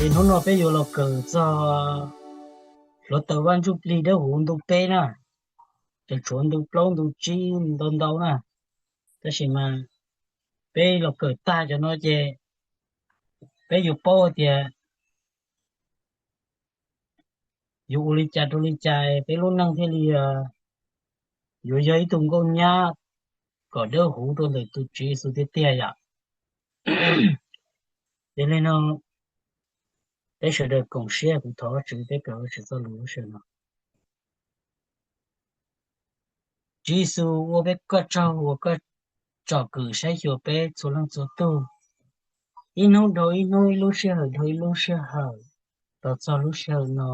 Ces hnub no peb yuav los kawm txog hluav taws Vaj Ntsuj Plig Dawb Huv ntu peb na, tseem tshuav ntu plaub ntu tsib ntau ntau na, tab sis mas peb los kawm tag cov no ces peb yuav paub hais tias yuav ua li cas rau li cas peb lub neej thiaj li yuav yog ib tug nkauj nyab kom dawb huv rau ntawm tus Tswv Yexus tiag tiag yom. Ces li no peb sawv daws koom siab, kuv thov Vajtswv, peb kawm Vajtswv txoj lus lub sij hawm no. Tswv Yexus, ua peb koj tsaug uas koj tsom kwm saib xyuas peb txhua leej txhua tug, ib hnub dhau ib hnub, ib lub sij hawm dhau ib lub sij hawm, los txog lub sij hawm no.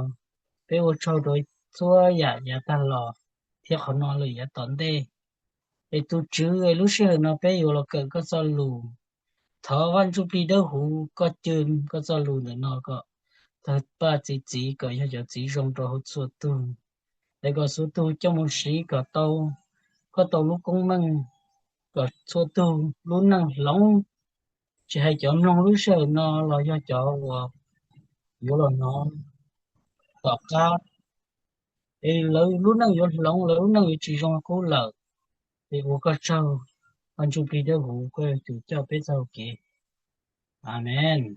Peb ua tsaug rau txhua yam yav tag los thiab qhov no lawm yav tom ntej. Es tus Tswv, lub sij hawm no peb yuav los kawm koj txoj lus. Thov Vaj Ntsuj Plig Dawb Huv koj cim koj txoj lus ntawm no kom tawg paj txi txiv kom yog cov txiv zoo rau hauv txhua tug. Es kom txhua tug coj mus siv kom tau koj tau lub koob meej, kom txhua tug lub neej hloov, tsis hais cov mloog lub sij hawm no los yog cov uas yuav los hnov tom qab, es lawv lub neej yuav hloov, lawv lub neej yuav tsis zoo qub lawm. Es ua koj tsaug, Vaj Ntsuj Plig Dawb Huv, koj yuav tsum coj peb txoj hau kev. Amees.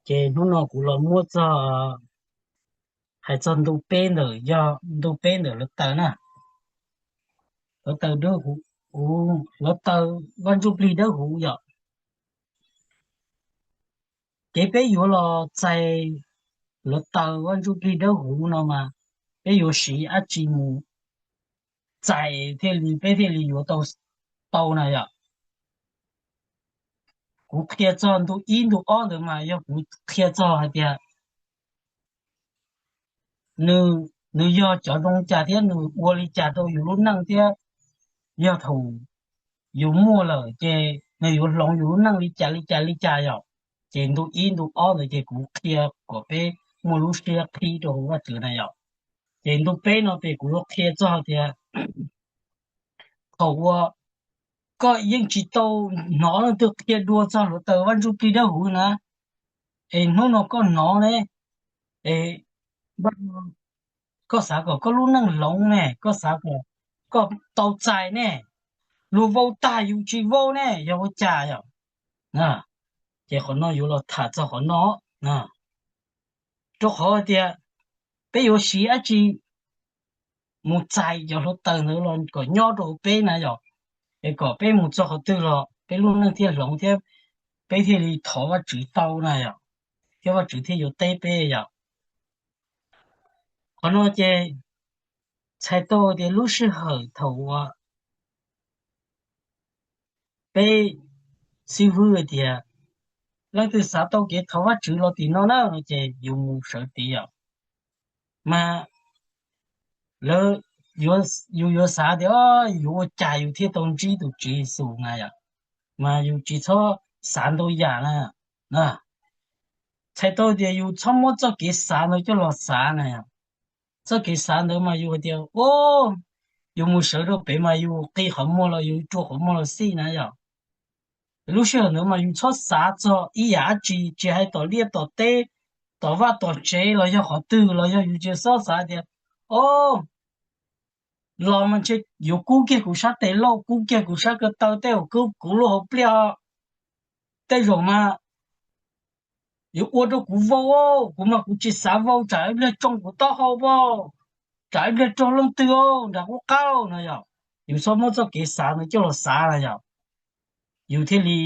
Ces hnub no kuv los muab txog, hais txog ntu peb ntawm, yog ntu peb ntawm hluav taws na. Hluav taws dawb huv, hluav taws Vaj Ntsuj Plig Dawb Huv yom. Kev peb yuav los txais hluav taws Vaj Ntsuj Plig Dawb Huv no mas peb yuav siv dab tsi mus txais thiaj li peb thiaj li yuav tau, tau na yom? Kuv qhia txog ntu ib ntu ob ntawd mas yog kuv qhia txog hais tias nws, nws yog cov zoo cas thiab nws ua li cas rau yus lub neej thiab yog thaum yus muaj lawm ces nws yuav hloov yus lub neej li cas li cas li cas yom. Ces ntu ib ntu ob ntawd ces kuv qhia kom peb muaj lub siab qhib rau hauv Vajtswv na yom. Ces ntu peb no ces kuv yuav qhia txog tias thaum uas koj yeej tsis tau hnov leej twg qhia dua txog hluav taws Vaj Ntsuj Plig Dawb Huv na, es hnub no koj hnov ne, es koj xav kom koj lub neej hloov ne, koj xav kom koj tau txais ne, luag vau tag yus tsis vau ne, yog ua cas yom? Ces qhov no yuav los tham txog qhov no, rau qhov tias peb yuav siv dab tsi mus txais cov hluav taws ntawd los kom nyob rau peb na yom, es kom peb mus txog qhov twg los peb lub neej thiaj hloov thiab peb thiaj li thov Vajtswv tau na yom, thiab Vajtswv thiaj yuav teb peb yom. Qhov no ces txhais tau tias lub sij hawm thaum uas peb xib hwb tias leej twg xav tau kev thov Vajtswv los tim no na no ces yus mus sawv tid yom. Mas lawv, yus yuav xav tias yus ua cas yus thiaj tau ntsib tus Tswv Yexus na yom, mas yus tsis txhob xav ntau yam na. Txhais tau tias yus txhob muab txoj kev xav ntawd coj los xav na yom. Txoj kev xav ntawd mas yus hais tias, o, yus mus sawv rau pem mas yus qi qhov muag los yus rua qhov muag los xij na yom. Lub sij hawm ntawd mas yus txhob xav txog ib yam dab tsi, tsis hais tom liaj tom teb, tom vaj tom tsev los yog qhov twg los yog yus tsis txhob xav tias, o, los mas ntshe yuav kub kiag kuv sab tes lauj, kub kiag kuv sab ko taw tej uas kub kuv lub hauv pliaj. Tej zaum mas yuav ua rau kuv vau, kuv mas kuv tsis xav vau, tsam ib pliag tsoo kuv taub hau vau, tsam ib pliag raug leej twg nram qub qab no yom. Yus txhob muab txoj kev xav ntawd coj los xav na yom. Yus thiaj li,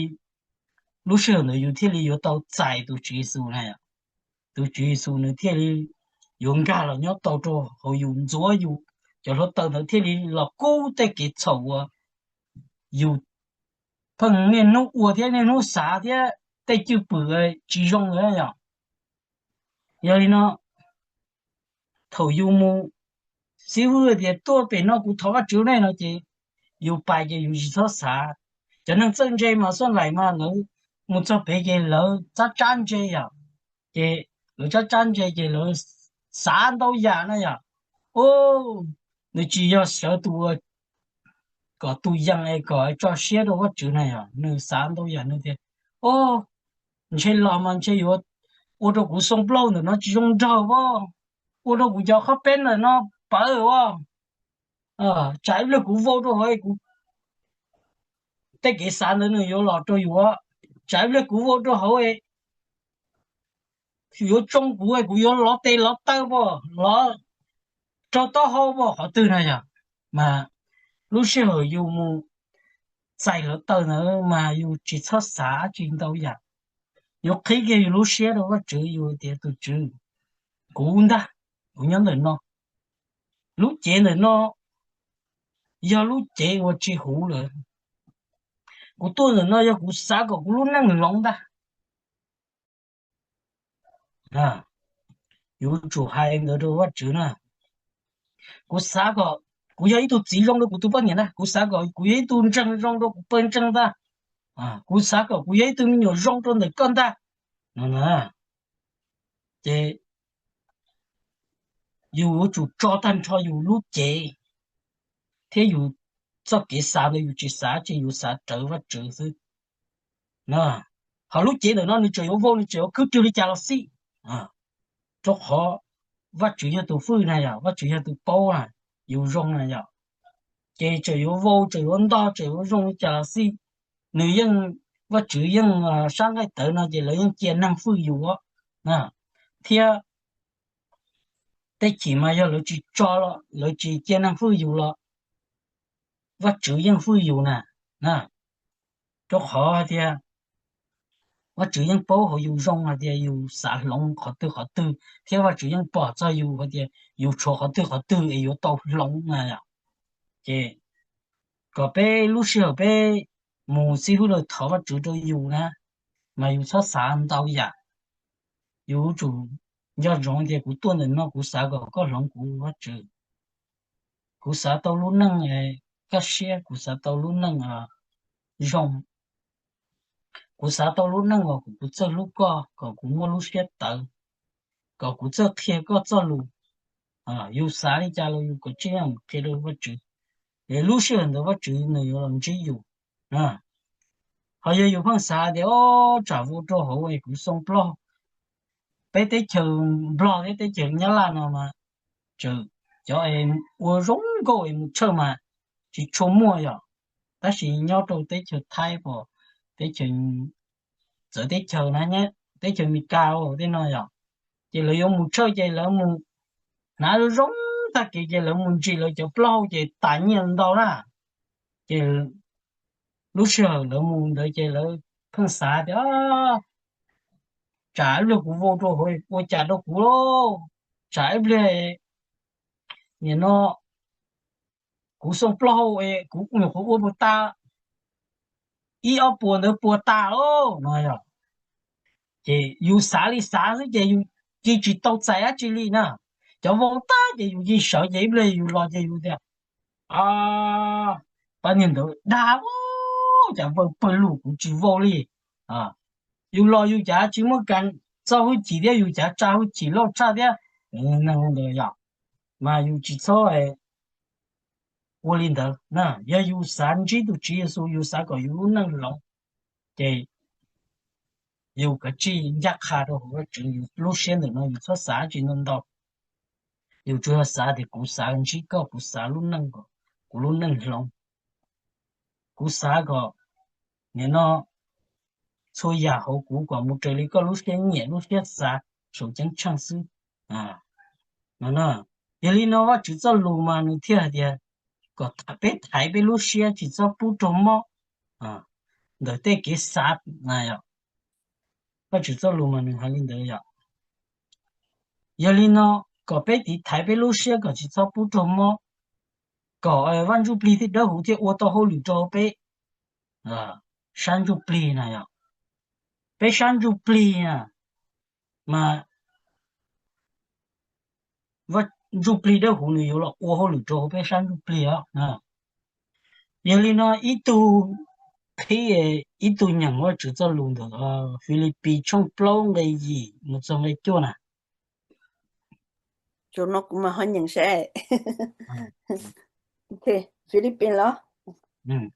lub sij hawm ntawd yus thiaj li yuav tau txais tus Tswv Yexus na yom. Tus Tswv Yexus nws thiaj li yuav nkag los nyob tau rau hauv yus, ntxuav yus, cov hluav taws ntawd thiaj li los kub tej kev txhaum uas yus pheej niaj hnub ua thiab niaj hnub xav thiab tej cwj pwm tsis zoo ntawd yom. Yog li no, thaum yus mus, xib hwb tias tuaj pem no kuv thov Vajtswv ne no ces yus pais ces yus tsis txhob xav. Cov neeg txawj ntse mas xoj laim mas lawv mus txog pem ces lawv tsab tsab ntse yom, ces lawv tsab tsab ntse ces lawv xav ntau yam na yom. O, nws tsis yog sawv tus uas kom tus yees es kom tso siab rau Vajtswv na yom. Nws xav ntau yam, nws tias, o, ntshe los mas ntshe yuav ua rau kuv xoo plaub ntawm no tsis zoo nraug as, ua rau kuv cov qhob peb ntawm no pawv as, tsam ib pliag kuv vau rau hauv es kuv, tej kev xav ntawd nws yuav los rau yus, tsam ib pliag kuv vau rau hauv es yuav tsoo kuv, kuv yuav lov tes lov taw as, lov raug taub hau as, qhov twg na yom. Mas lub sij hawm yus mus txais hluav taws ntawd mas yus tsis txhob xav tsis ntau yam, yuav qhib kiag yus lub siab rau Vajtswv, yus tias, tus Tswv, kuv ntag, kuv nyob ntawm no, lub cev ntawm no yog lub cev uas tsis huv lawm, kuv tuaj ntawm no yog kuv xav kom kuv lub neej hloov ntag. Yuav tsum hais ntawd rau Vajtswv na. Kuv xav kom kuv yog ib tug txiv zoo rau kuv tus poj niam ntag, kuv xav kom kuv yog ib tug ntseeg zoo rau kuv pawg ntseeg ntag, kuv xav kom kuv yog ib tug me nyuam zoo rau ntawm koj ntag no. Ces yus yuav tsum tso tag nrho yus lub cev thiab yus txoj kev xav ntawd yus tsis xav tsis, yus xav rawv Vajtswv xwb. Ho lub cev ntawm no nws tseem yuav vau, nws tseem yuav khwb rwg li cas los xij, rau qhov Vajtswv yog tus fwj na yom, Vajtswv yog tus paub na yus zoo na yom. Ces tseem yuav vau, tseem yuav ntog, tseem yuav zoo li cas los xij, nws yeej, Vajtswv yeej, sab nqaij tawv no ces lawv yeej cia neeg fwj yus thiab tej chim mas yog lawv tsis tso, lawv tsis cia neeg fwj yus los Vajtswv yeej fwj yus na. Rau qhov hais tias Vajtswv yeej paub hauv yus zoo hais tias yus xav hloov qhov twg qhov twg, thiab Vajtswv yeej pom txog yus hais tias yus tshuav qhov twg qhov twg es yuav tau hloov na yom. Ces kom peb lub sij hawm peb mus xib hwb los thov Vajtswv rau yus na, mas yus txhob xav ntau yam. Yus yuav tsum nco ntsoov tias kuv tuaj ntawm no kuv xav kom koj hloov kuv, Vajtswv. Kuv xav tau lub neej kaj siab, kuv xav tau lub neej zoo, kuv xav tau lub neej uas kuv txawj hlub koj, kom kuv muaj lub siab tawv, kom kuv txawj qhia koj txoj lus. Yus xav li cas los yus kom tsij qhia rau Vajtswv, es lub sij hawm ntawd Vajtswv nws yuav los ntsib yus. Ho yog yus pheej xav tias, o, tsam vau rau hauv es kuv xoo plaub. Peb teb chaws Nplog thiab teb chaws Nyab Laj no mas tseem, cov es ua zoo nkauj es mus tshawj mas tsis tshua muaj yom. Tab sis nyob rau teb chaws Thaib, teb chaws, txawv teb chaws na, teb chaws Amelikas tej no yom, ces lawv yuav mus tshawj ces lawv mus hnav zoo zoo tag kev ces lawv mus ntsis lawv cov plaub hau ces tas nyiaj ntau na. Ces lub sij hawm lawv mus ntawd ces lawv pheej xav tias, tsam ib pliag kuv vau rau hauv ua cas rau kuv lauj, tsam ib pliag nim no kuv xoo plaub hau es kuv nyuam qhuav ua puas tas, ib ob puas ntawd puas tas lauj no yom. Ces yus xav li xav xwb ces yus cia tsis tau txais dab tsi li na. Cov vau tag ces yus cia sawv ces ib pliag yus los ces yus tias, pab niag ntawd dag, cas vau pawg lug kuv tsis vau li. Yus los yus cav tsis muaj kas txo hwj chim thiab yus cav tsa hwj chim loj tshaj thiab. Neeg ntawd yom, mas yus tsis txhob ua li ntawd na. Yog yus xav ntsib tus Tswv Yexus, yus xav kom yus lub neej hloov, ces yus kav tsij ncaj qha rau hauv Vajtswv, yus lub siab ntawm no yus txhob xav tsis ntau ntau. Yus tsuas yog xav tias kuv xav ntsib koj, kuv xav lub neej kom kuv lub neej hloov, kuv xav kom nim no txhua yam hauv kuv kom mus raws li koj lub siab nyiam lub siab xav saum ceeb tsheej xwb. Yog li no Vajtswv txoj lus mas nws thiaj hais tias kom peb thaiv peb lub siab tsis txhob pub raug mob ntawm tej kev xav na yom. Vajtswv txoj lus mas nws hais li ntawd yom. Yog li no kom peb tiv thaiv peb lub siab kom tsis txhob pub raug mob, kom Vaj Ntsujplig thiaj dawb huv thiaj ua tau hauj lwm rau peb sab ntsuj plig na yom. Peb sab ntsuj plig na, mas Vaj Ntsujplig dawb huv nws yuav los ua hauj lwm rau hauv peb sab ntsuj plig os. Yog li no ib tug qhib ib tug nyeem Vajtswv txoj lus ntawm Filipis tshooj plaub nqe yim mus txog nqe cuaj na. Tsuas no kuv mas ho nyeem saib. Filipis los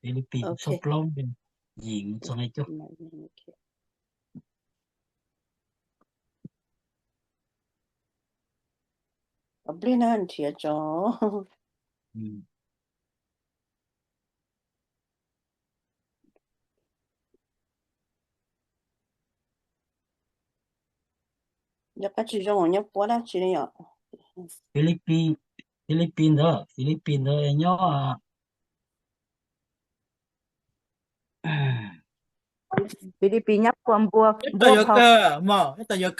Filipis tshooj plaub, yim mus txog nqe cuaj. Pliag na nrhiav tso. Nyob qab tsis zoo, nyob puab dab tsi ne yom? Filipis, Filipis ntawd, Filipis ntawd nyob Filipis nyob puab npua, npua yuav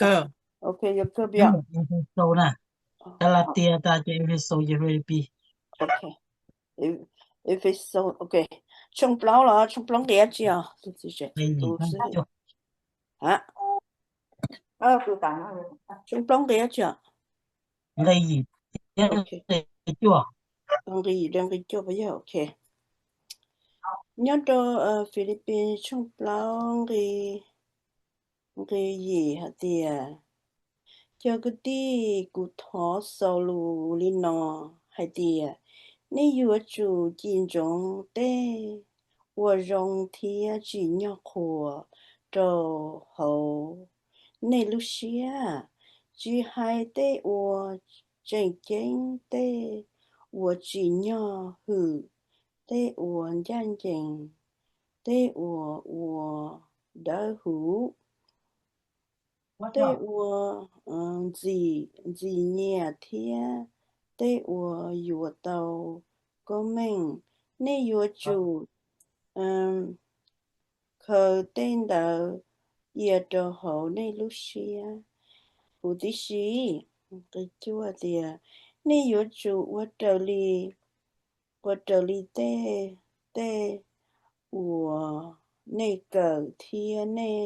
kawg, ok, yuav kawg pia. Efexaus na, Kalatias tas ces Efexaus ces Filipis. Efexaus, ok, tshooj plaub los tshooj plaub nqi dab tsi os? Tshooj plaub nqi dab tsi os? Nqi yim thiab nqi cuaj. Nqi yim, nqi cuaj, ok. Nyob rau Filipis tshooj plaub nqi yim hais tias, cov kwv tij, kuv thov xaus lus li no hais tias, nej yuav tsum cim ntsoov tej uas zoo thiab tsim nyog qhuas rau hauv nej lub siab, tsis hais tej uas tseem ceeb, tej uas tsim nyog hwm, tej uas ncaj ncees, tej uas ua dawb huv, tej uas ntxim nyiam thiab tej uas yuav tau koob meej. Nej yuav tsum khaws tej ntawd cia rau hauv nej lub siab huv tib si. Nqi cuaj tias, nej yuav tsum ua raws li, ua raws li tej, tej uas nej kawm thiab nej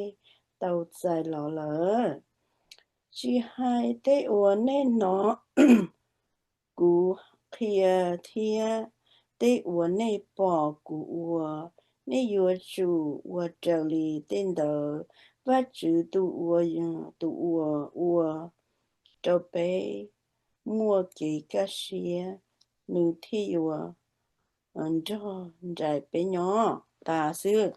tau txais los lawm, tsis hais tej uas nej hnov kuv qhia thiab tej uas nej pom kuv ua. Nej yuav tsum ua raws li tej ntawd. Vajtswv tus uas, tus uas ua rau peb muaj kev kaj siab, nws thiaj yuav nrog nraim peb nyob tas xwb.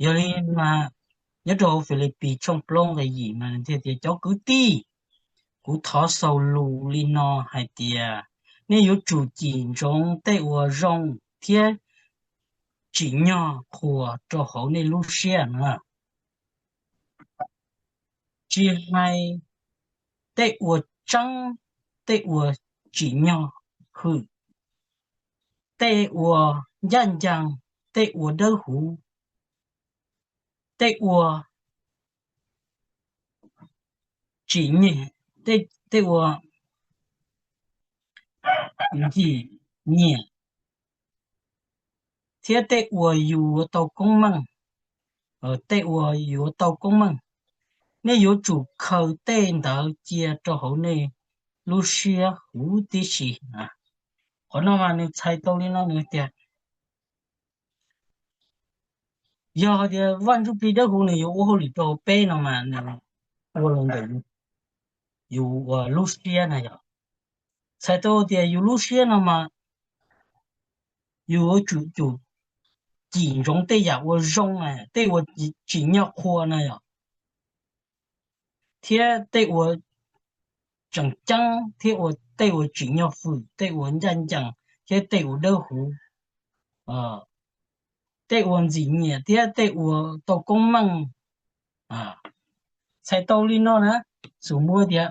Yog li mas nyob rau hauv Filipis tshooj plaub nqe yim mas nws thiaj tias, cov kwv tij, kuv thov xaus lus li no hais tias, nej yuav tsum cim ntsoov tej uas zoo thiab tsim nyog qhuas rau hauv nej lub siab na, tsis hais tej uas tseeb, tej uas tsim nyog hwm, tej uas ncaj ncees, tej uas dawb huv, tej uas tsim nyiam, tej uas ntxim nyiam, thiab tej uas yuav tau koob meej, tej uas yuav tau koob meej. Nej yuav tsum khaws tej ntawd cia rau hauv nej lub siab huv tib si. Qhov no mas nws txhais tau li no nws tias, yog hais tias Vaj Ntsuj Plig Dawb Huv nws yuav ua hauj lwm rau peb no mas nws ua los ntawm yus lub siab na yom. Txhais tau tias yus lub siab no mas yus yuav tsum cim ntsoov tej yam uas zoo, tej uas tsim nyog qhuas na yom, thiab tej uas tseem ceeb, thiab ua tej uas tsim nyog hwm, tej uas ncaj ncees, thiab tej uas dawb huv, tej uas ntxim nyiam thiab tej uas tau koob meej. Txhais tau li no na, xus muab tias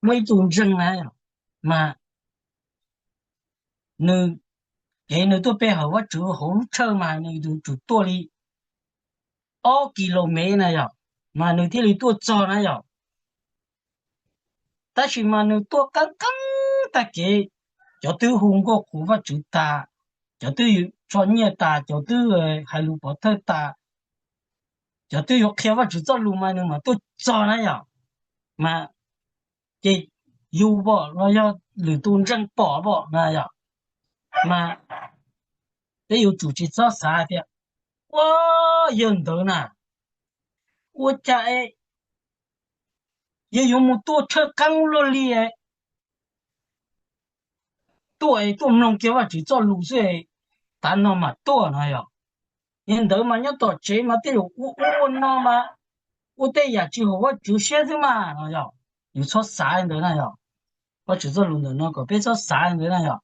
muaj ib tug ntseeg na, mas nws, es nws tuaj pe hawm Vajtswv hauv lub tshawj mas nws yuav tsum tuaj li ob kis los mev na yom, mas nws thiaj li tuaj txog na yom. Tab sis mas nws tuaj qeeb qeeb tag kev, cov twb hu nkauj qhuas Vajtswv tas, cov twb tso nyiaj tas, cov twb hais lus pov thawj tas, cov twb yuav qhia Vajtswv txoj lus mas nws mam tuaj txog na yom. Mas ces yus pom los yog lwm tus ntseeg pom pom na yom, mas peb yuav tsum tsis txhob xav tias, ua, yawg ntawd na, ua cas es yawg yuav mus tuaj tshawj qeeb luaj li, tuaj es tuaj mloog kiag Vajtswv txoj lus xwb, tav no mam tuaj no yog. Yog li ntawd mas nyob tom tsev mas tej zaum ua ub ua no mas ua tej yam tsis haum Vajtswv siab xwb mas no yog. Yus txhob xav li ntawd na yog. Vajtswv txoj lus ntawm no kom peb txhob xav li ntawd na yog.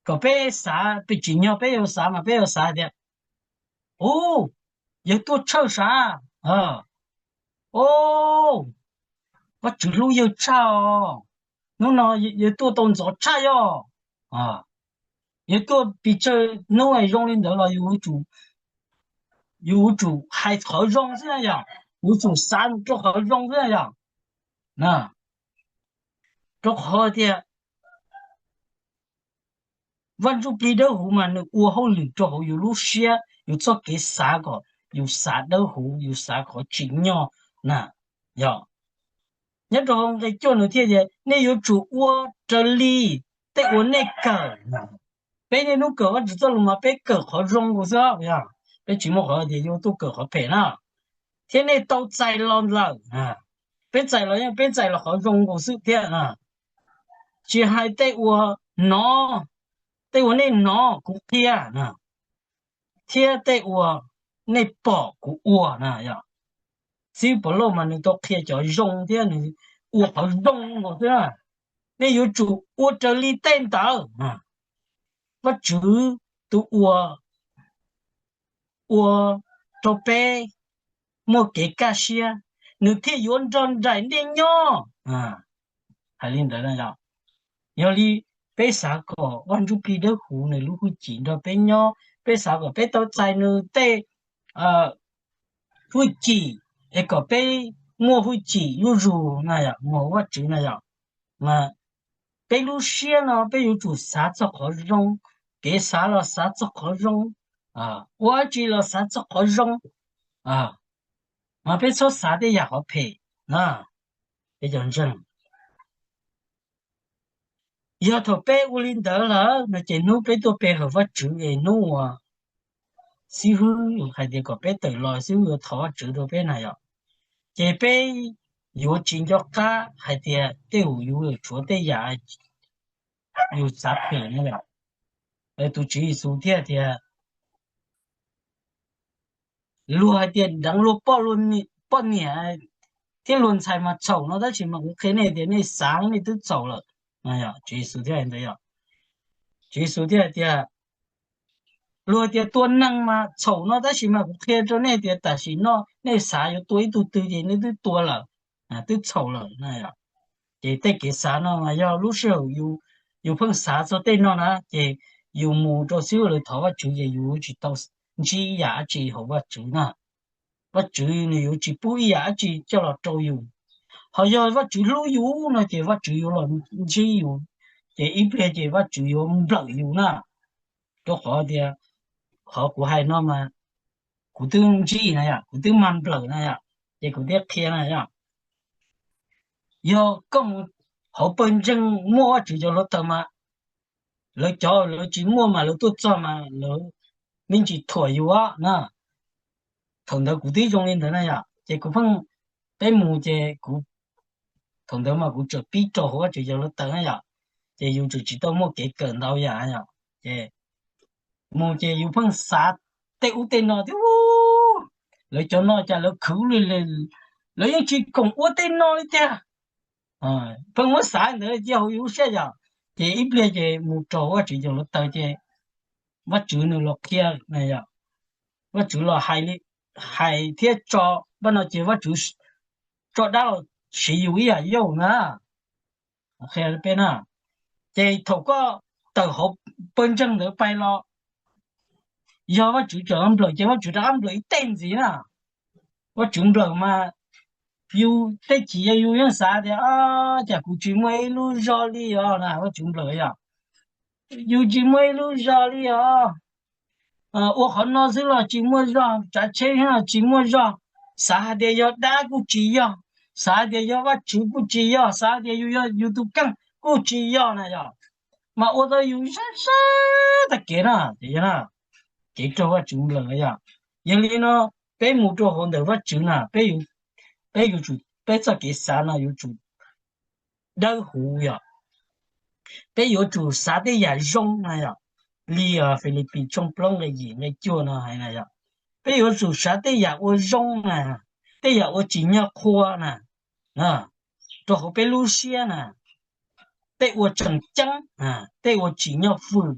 Kom peb xav peb tsim nyog peb yuav xav mas peb yuav xav tias, u, yawg tuaj tshawj sav, o, Vajtswv hlub yawg tshaj os, hnub no yawg tuaj tau ntxov tshaj yog. Yawg tuaj pes tsawg hnub zoo li ntawd los yus yuav tsum hais qhov zoo xwb na yog, yuav tsum xav rau qhov zoo xwb na yog. Rau qhov tias Vaj Ntsujplig Dawbhuv mas nws ua hauj lwm rau hauv yus lub siab, yus txoj kev xav kom yus xav dawb huv, yus xav qhov tsim nyog na yog. Nyob rau hauv nqe cuaj nws thiaj tias nej yuav tsum ua raws li tej uas nej kawm. Peb niaj hnub kawm Vajtswv txoj lus mas peb kawm qhov zoo nkaus xwb, peb tsis muaj qhov tias yuav tuaj kawm qhov phem na. Thiab nej tau txais los lawm, peb txais los yeej peb txais los qhov zoo nkaus xwb thiab. Tsis hais tej uas hnov, tej uas nej hnov kuv qhia thiab tej uas nej pom kuv ua na yog. Xib hwb Pov Lauj mas nws tau qhia cov zoo thiab nws ua qhov zoo nkaus xwb na. Nej yuav tsum ua raws li tej ntawd. Vajtswv tus uas ua rau peb muaj kev kaj siab, nws thiaj yuav nrog nraim nej nyob. Hais li ntawd na yog. Yog li peb xav kom Vaj Ntsujplig Dawbhuv nws lub hwj chim nrog peb nyob, peb xav kom peb tau txais nws tej hwj chim, es kom peb muaj hwj chim zuj zus na yog, mus hauv Vajtswv na yog. Mas peb lub siab no peb yuav tsum xav txog qhov zoo, kev xav los xav txog qhov zoo, ua dab tsi los xav txog qhov zoo, mas peb txhob xav tej yam qhov phem na. Peb cov ntseeg, yog thaum peb ua li ntawd lawm no ces hnub peb tuaj pe hawm Vajtswv es hnub uas xib hwb hais tias kom peb tawm los, xib hwb yuav thov Vajtswv rau peb na yom, ces peb yuav tsis nco qab hais tias tej zaum yus tshuav tej yam yus xav phem na yom. Tus Tswv Yexus thiaj tias, luag hais tias deev luag poj niam thiab luag ntxhais mas txhaum no, tab sis mas kuv qhia nej tias nej xav nej twb txhaum lawm. Tswv Yexus thiaj hais ntawd yom. Tswv Yexus thiaj hais tias, luag tias tua neeg mas txhaum no, tab sis mas kuv qhia rau nej tias tam sim no nej xav yuav tua ib tug twg ces nej twb tua lawm, twb txhaum lawm. Ces tej kev xav no mas yog lub sij hawm yus pheej xav txog tej no na, ces yus mus rau xib hwb lawv thov Vajtswv ces yus tsis tau ntsib ib yam dab tsi hauv Vajtswv na. Vajtswv nws yuav tsis pub ib yam dab tsi coj los rau yus. Ho yog Vajtswv hlub yus no ces Vajtswv yuav los ntsib yus, ces ib pliag ces Vajtswv yuav nplawm yus na. Rau qhov tias qhov kuv hais no mas kuv twb ntsib na yom, kuv twb mag nplawm na yom, ces kuv thiaj qhia na yom. Yog koj mus hauv pawg ntseeg muaj Vajtswv cov hluav taws mas lawv cov lawv tsis muaj mas lawv tuaj txog mas lawv me ntsis thuam yus na. Thaum ntawd kuv twb zoo li ntawd na yom, ces kuv pheej, peb mus ces kuv, thaum ntawd mas kuv tseem pib rau hauv Vajtswv cov hluav taws na yom, ces yus tseem tsis tau muaj kev kawm ntau yam yom, ces mus ces yus pheej xav tej ub tej no thiab, lawv cov no cas lawv khwv li, lawv yeej tsis koom ua tej no li tiag. Pheej muab xav ntawd cia hauv yus lub siab yom, ces ib pliag ces mus rau Vajtswv cov hluav taws ces Vajtswv nws los qhia na yom, Vajtswv los hais li, hais thiab tso, paj no ces Vajtswv tso dab los siv yus ib yam yauj na. Qhia peb na, ces thaum koj tawm hauv pawg ntseeg ntawd pais los, yog Vajtswv tseem nplawm ces Vajtswv rov qab nplawm ib teg ntxiv na. Vajtswv nplawm mas yus tej chim yog yus yeej xav tias, cas kuv tsis muaj ib lub zog li os na, Vajtswv nplawm yom, yus tsis muaj ib lub zog li os. Ua qhov no xwb los tsis muaj zog, tsav tsheb los tsis muaj zog, xav hais tias yog dab kuj tsis yog, xav hais tias yog Vajtswv kuj tsis yog, xav hais tias yus yog yus tus kheej kuj tsis yog na yom. Mas ua tau yus sab sab tag kev na, kev raug Vajtswv nplawm yom. Yog li no, peb mus rau hauv ntawm Vajtswv na, peb yuav tsum, peb txoj kev xav no yuav tsum dawb huv yom. Peb yuav tsum xav tej yam zoo na yom, li Filipis tshooj plaub nqe yim nqe cuaj no hais na yom, peb yuav tsum xav tej yam ua zoo na, tej yam ua tsim nyog qhua na, rau hauv peb lub siab na, tej ua tseem ceeb, tej ua tsim nyog fwm,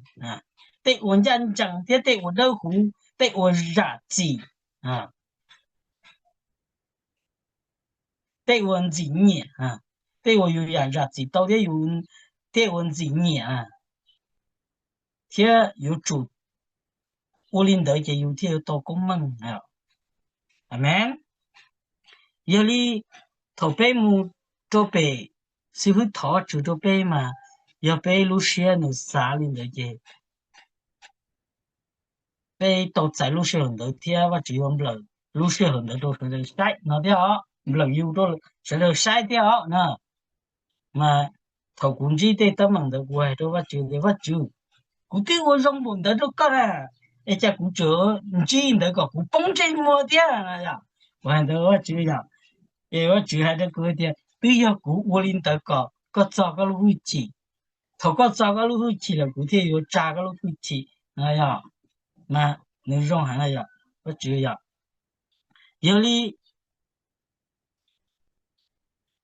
tej ua ncaj ncees thiab tej ua dawb huv, tej ua zam txim, tej ua ntxim nyiam, tej ua yus yam zam txim tau thiab yus, tej ua ntxim nyiam, thiab yuav tsum ua li ntawd ces yus thiaj yuav tau koob meej. Amees. Yog li thaum peb mus rau pem, xib hwb thov Vajtswv rau peb mas, yog peb lub siab nws xav li ntawd ces peb tau txais lub sij hawm ntawd thiab Vajtswv yuav nplawm lub sij hawm ntawd rau sawv daws saib no thiab os, nplawm yus rau sawv daws saib thiab os na. Mas thaum kuv ntsib tej teeb meem ntawd kuv hais rau Vajtswv tias, Vajtswv, kuv twb ua zoo npaum ntawd rau koj na, es cas kuv tseem ntsib ntawd kom kuv poob ntsej muag thiab? Kuv hais ntawd Vajtswv yom, es Vajtswv hais rau kuv tias twb yog kuv ua li ntawd kom koj txog koj lub hwj chim. Thaum koj txog koj lub hwj chim lawm kuv thiaj yuav tsa koj lub hwj chim. Mas nws zoo heev na yom, Vajtswv yom. Yog li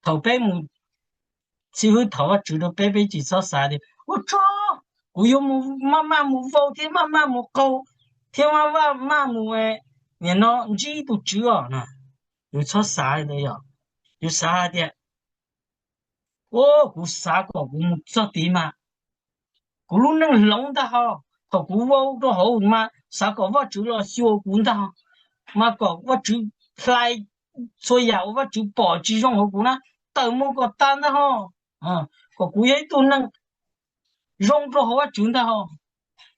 thaum peb mus, xib hwb thov Vajtswv rau peb, peb tsis txhob xav tias ua tsaug, kuv yuav mus maj maj mus vau thiab maj maj mus qaug thiab maj maj mus, nim no ntsib tus tswv os na. Yus txhob xav li ntawd yom. Yus xav hais tias, o, kuv xav kom kuv mus txog tid mas kuv lub neej hloov ntag ho. Thaum kuv vau rau hauv mas xav kom Vajtswv los xyuas kuv ntag, mas kom Vajtswv hlais txhua yam uas Vajtswv pom tsis zoo hauv kuv na, tawm mus kom tas ntag ho. Kom kuv yog ib tug neeg zoo rau hauv Vajtswv ntag ho,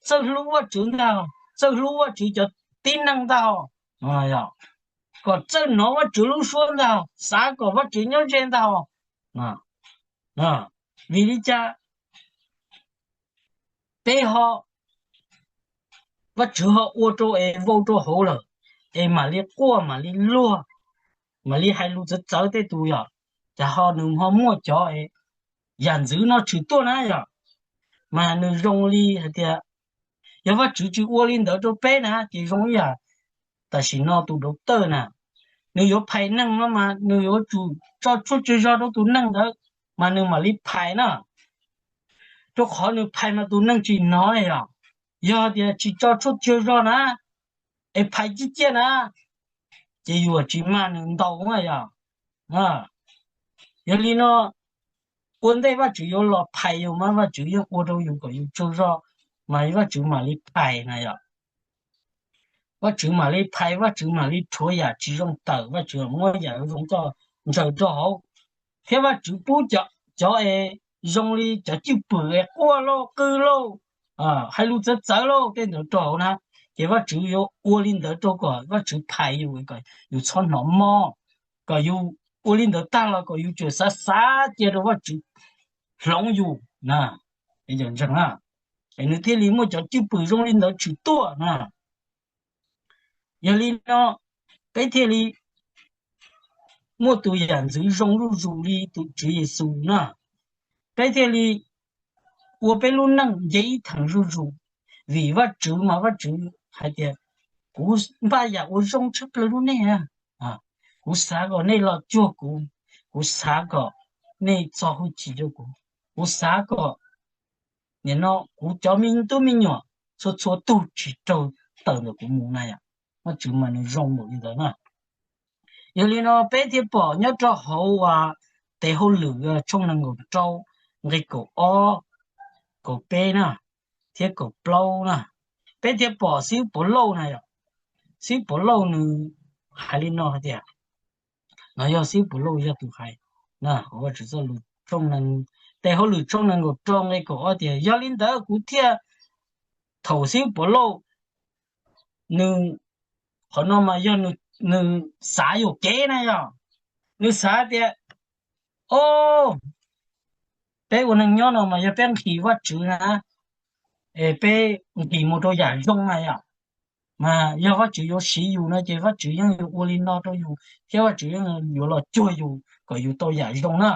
txawj hlub Vajtswv ntag ho, txawj hlub Vajtswv cov tib neeg ntag ho, kom txawj hnov Vajtswv lub suab ntag ho, xav kom Vajtswv nyob ze ntag ho. Vim li cas peb ho, Vajtswv ho ua rau es vau rau hauv lawm, es mam li quaj mam li luag, mam li hais lus txawv txawv tej tus yom, cas ho nws ho muaj cov yam ntxwv no tshwm tuaj na yom. Mas nws zoo li hais tias, yog Vajtswv tsis ua li ntawd rau peb na ces zoo ib yam tam sim no tus doctor na, nws yuav phais neeg no mas nws yuav tsum tso tshuaj tswg zog rau tus neeg ntawd, mas nws mam li phais na. Rau qhov nws phais mas tus neeg tsis hnov yom. Yog tias tsis tso tshuaj tswg zog na, es phais ciaj ciaj na, ces yuav tsis mag nws ntau na yom. Yog li no, ua ntej Vajtswv yuav los phais yus mas Vajtswv yeej ua rau yus kom yus tsaug zog, mas Vajtswv mam li phais na yom. Vajtswv mam li phais, Vajtswv mam li rhuav yam tsis zoo tawm, Vajtswv muab yam zoo coj ntsaws rau hauv, thiab Vajtswv pub cov es zoo li cov cwj pwm es quaj lauj, qw lauj, hais lus txawv txawv lauj tej ntawd rau hauv na, ces Vajtswv yuav ua li ntawd rau kom Vajtswv phais yus, kom yus txhob hnov mob, kom yus ua li ntawd tag los kom yus tseem xav xav cia rau Vajtswv hloov yus na. Ntseeg na, es nws thiaj li muaj cov cwj pwm zoo li ntawd tshwm tuaj na. Yog li no, peb thiaj li muaj tus yam ntxwv zoo zuj zus li tus Tswv Yexus na. Peb thiaj li ua peb lub neej nce ib theem zuj zus, vim Vajtswv mas Vajtswv hais tias, kuv npaj yam ua zoo tshaj plaws rau nej. Kuv xav kom nej los cuag kuv, kuv xav kom nej txo hwj chim rau kuv, kuv xav kom nim no kuv cov me tub me nyuam txhua txhua tug tsis raug tawm ntawm kuv mus na yom. Vajtswv mas nws zoo npaum li ntawd na. Yog li no peb thiaj pom nyob rau hauv tes hauj lwm tshooj nees nkaum rau nqe kaum ob, kaum peb na, thiab kaum plaub na, peb thiaj pom Xib Puav Lauj na yom. Xib Puav Lauj nws hais li no hais tias, no yog Xib Puav Lauj yog tus hais na, Vajtswv txoj lus, tes hauj lwm tshooj nees nkaum rau nqe kaum ob tias, yog li ntawd kuv thiaj, thaum Xib Puav Lauj nws, qhov no mas yog nws xav yuam kev na yom, nws xav tias, o, peb ua neeg nyob no mas yog peb nqhis Vajtswv na, es peb nqhis mus rau yam zoo na yom, mas yog Vajtswv yuav siv yus no ces Vajtswv yeej yuav ua li no rau yus thiab Vajtswv yeej yuav los cuag yus kom yus tau yam zoo na,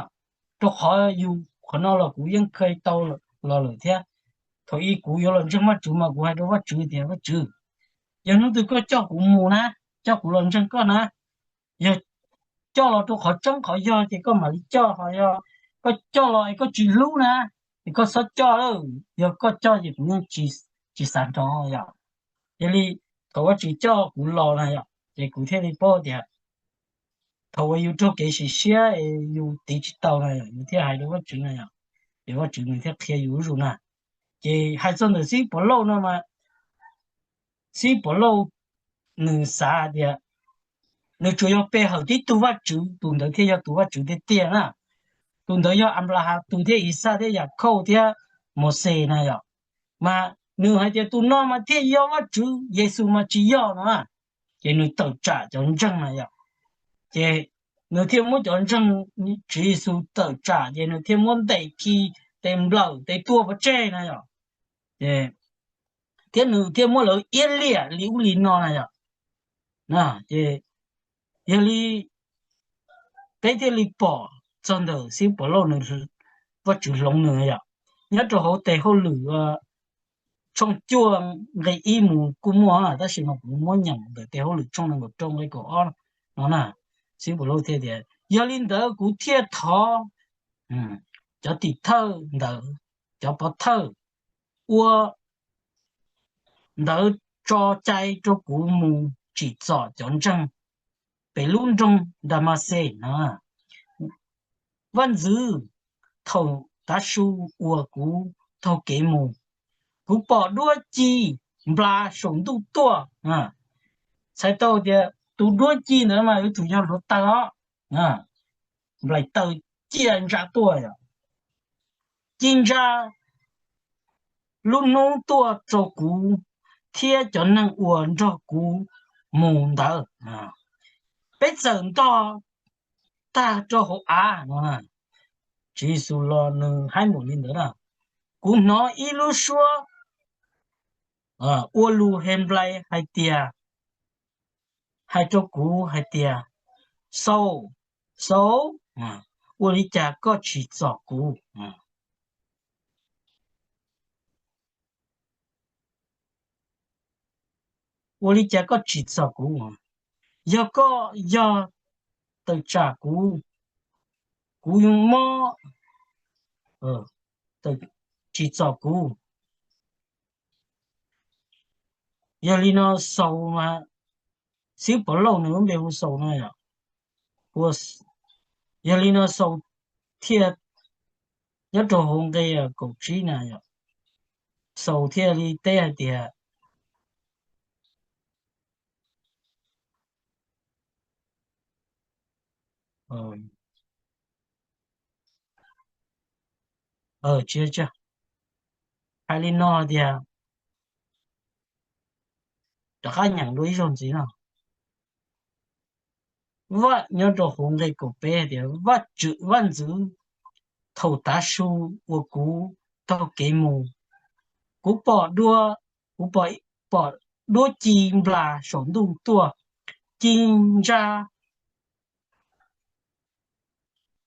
rau qhov yus qhov no los kuv yeej kha tau los lawm thiab. Thaum ub kuv yuav los ntseeg Vajtswv mas kuv hais rau Vajtswv tias, Vajtswv, yog hnub twg koj coj kuv mus na, coj kuv los ntseeg koj na, yog coj los rau qhov tseeb qhov yog ces koj mam li coj, ho yog koj coj los es koj tsis hlub na, ces koj txhob coj lawm. Yog koj coj ces kuv yeej tsis xav nrog yom. Yog li thaum Vajtswv coj kuv los na yom, ces kuv thiaj li paub tias thaum uas yus raug kev sim siab es yus tiv tsis tau na yom, yus thiaj hais rau Vajtswv na yom, ces Vajtswv nws thiaj qhia yus zuj zus na. Ces hais txog ntawm Xib Pov Lauj no mas, Xib Pov Lauj nws xav tias nws tsuas yog pe hawm tib tug Vajtswv, tus ntawd thiaj yog tus Vajtswv tiag tiag na. Tus ntawd yog Anplahas tus thiab Ixaj thiab Yakhauj thiab Mauxes na yom. Mas nws hais tias tus no mas thiaj yog Vajtswv, Yexus mas tsis yog no. Ces nws tawm tsam cov ntseeg na yom. Ces nws thiaj muab cov ntseeg Tswv Yexus tawm tsam, ces nws thiaj muab ntes khi tes nplawm tes tua pov tseg na yom. Thiab nws thiaj muab lawv iab liam li ub li no na yom. Ces yog li peb thiaj li pom txog ntawm Xib Pov Lauj nws, Vajtswv hloov nws yom. Nyob rau hauv tes hauj lwm tshooj cuaj nqe ib mus kuj muaj, tab sis mas kuv muab nyeem ntawm tes hauj lwm tshooj nees nkaum rau nqe kaum ob no na. Xib Pov Lauj thiaj tias, yog li ntawd kuv thiaj thov cov tim thawj ntawd, cov pov thawj ua ntawd tso cai rau kuv mus tsim txom cov ntseeg pem lub nroog Damaxes na. Vaj ntxwv, thaum tav su uas kuv taug kev mus, kuv pom duab ci nplas saum ntuj tuaj. Txhais tau tias tus duab ci ntawd mas yuav tsum yog hluav taws os, nplaim taws ciaj ntsa tuaj yom, ci ntsa lub hnub tuaj rau kuv thiab cov neeg uas nrog kuv mus ntawd. Peb txawm ntog tag rau hauv av no. Tswv Yexus los nws haib npaum li ntawd na. Kuv hnov ib lub suab ua lus Henplais hais tias, hais rau kuv hais tias, Xaus, Xaus, ua li cas koj tsim txom kuv? Ua li cas koj tsim txom kuv? Yog koj yog tawm tsam kuv, kuv mob, tsim txom kuv. Yog li no Xaus mas, Xib Pov Lauj nws lub npe hu Xaus no yom. Yog li no Xaus thiaj, nyob rau hauv nqe kaum tsib na yom, Xaus thiaj li teb hais tias, hais li no tias, rov qab nyeem dua ib zaug ntxiv no. Vaj, nyob rau hauv nqe kaum peb tias, Vaj ntxwv, thaum tav su uas kuv taug kev mus, kuv pom dua, kuv pom duab ci nplas saum ntuj tuaj, ci ntsa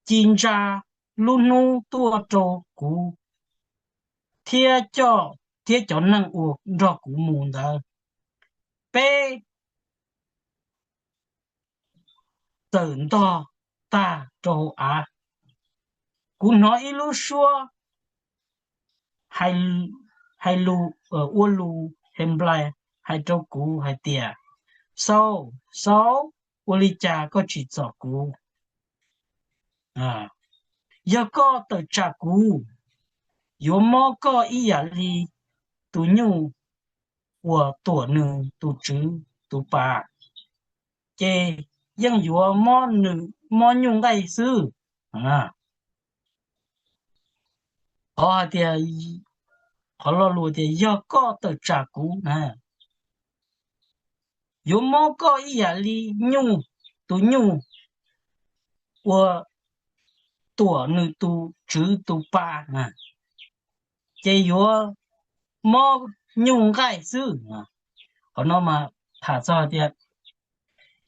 ci ntsa lub hnub tuaj rau kuv thiab cov, thiab cov neeg uas nrog kuv mus ntawd, peb txawm ntog tag rau hauv av. Kuv hnov ib lub suab hais lus, ua lus Henplais hais rau kuv hais tias, Xaus, Xaus, ua li cas koj tsim txom kuv? Yog koj tawm tsam kuv, yuav mob koj ib yam li tus nyuj uas tuam nws tus tswv tus pas, ces yeej yuav mob nyuj nqaij xwb. Qhov hais tias, qhov lo lus tias yog koj tawm tsam kuv na, yuav mob koj ib yam li nyuj, tus nyuj uas tuam nws tus tswv tus pas na, ces yuav mob nyuj nqaij xwb. Qhov no mas tham txog tias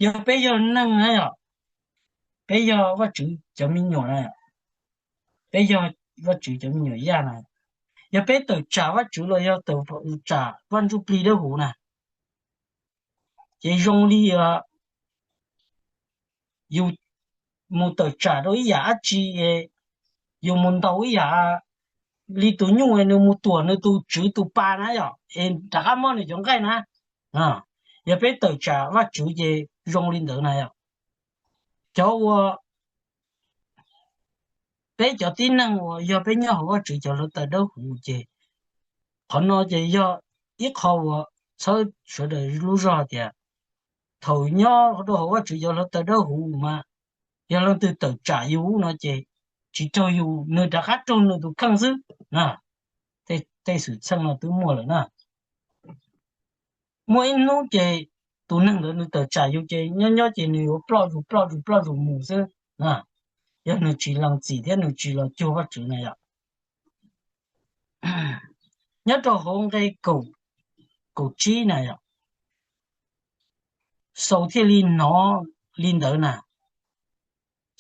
yog peb yog neeg na yom, peb yog Vajtswv cov me nyuam na, peb yog Vajtswv cov me nyuam yaj na. Yog peb tawm tsam Vajtswv los yog tawm tsam Vaj Ntsuj Plig Dawb Huv na, ces zoo li yus mus tawm tsam rau ib yam dab tsi, yus mus ntaus ib yam li tus nyuj nws mus tuam nws tus tswv tus pa na yom, es rov qab mob nws cov nqaij na. Yog peb tawm tsam Vajtswv ces zoo li ntawd na yom. Cov uas peb cov tib neeg uas yog peb nyob hauv Vajtswv cov hluav taws dawb huv ces qhov no ces yog ib qho uas txhawb sawv daws lub zog tias thaum nyob rau hauv Vajtswv cov hluav taws dawb huv mas yog leej twg tawm tsam yus no ces tsis raug yus, nws rov qab raug nws tus kheej xwb na. Tej xwm txheej no twb muaj lawm na. Muaj ib hnub ces tus neeg ntawd nws tawm tsam yus ces nyob nyob ces nws yuav ploj zus ploj zus ploj zus mus xwb na, yog nws tsis lees txim thiab nws tsis los cuag Vajtswv na yom. Nyob rau hauv nqe kaum tsib na yom, Xaus thiaj li hnov li ntawd na.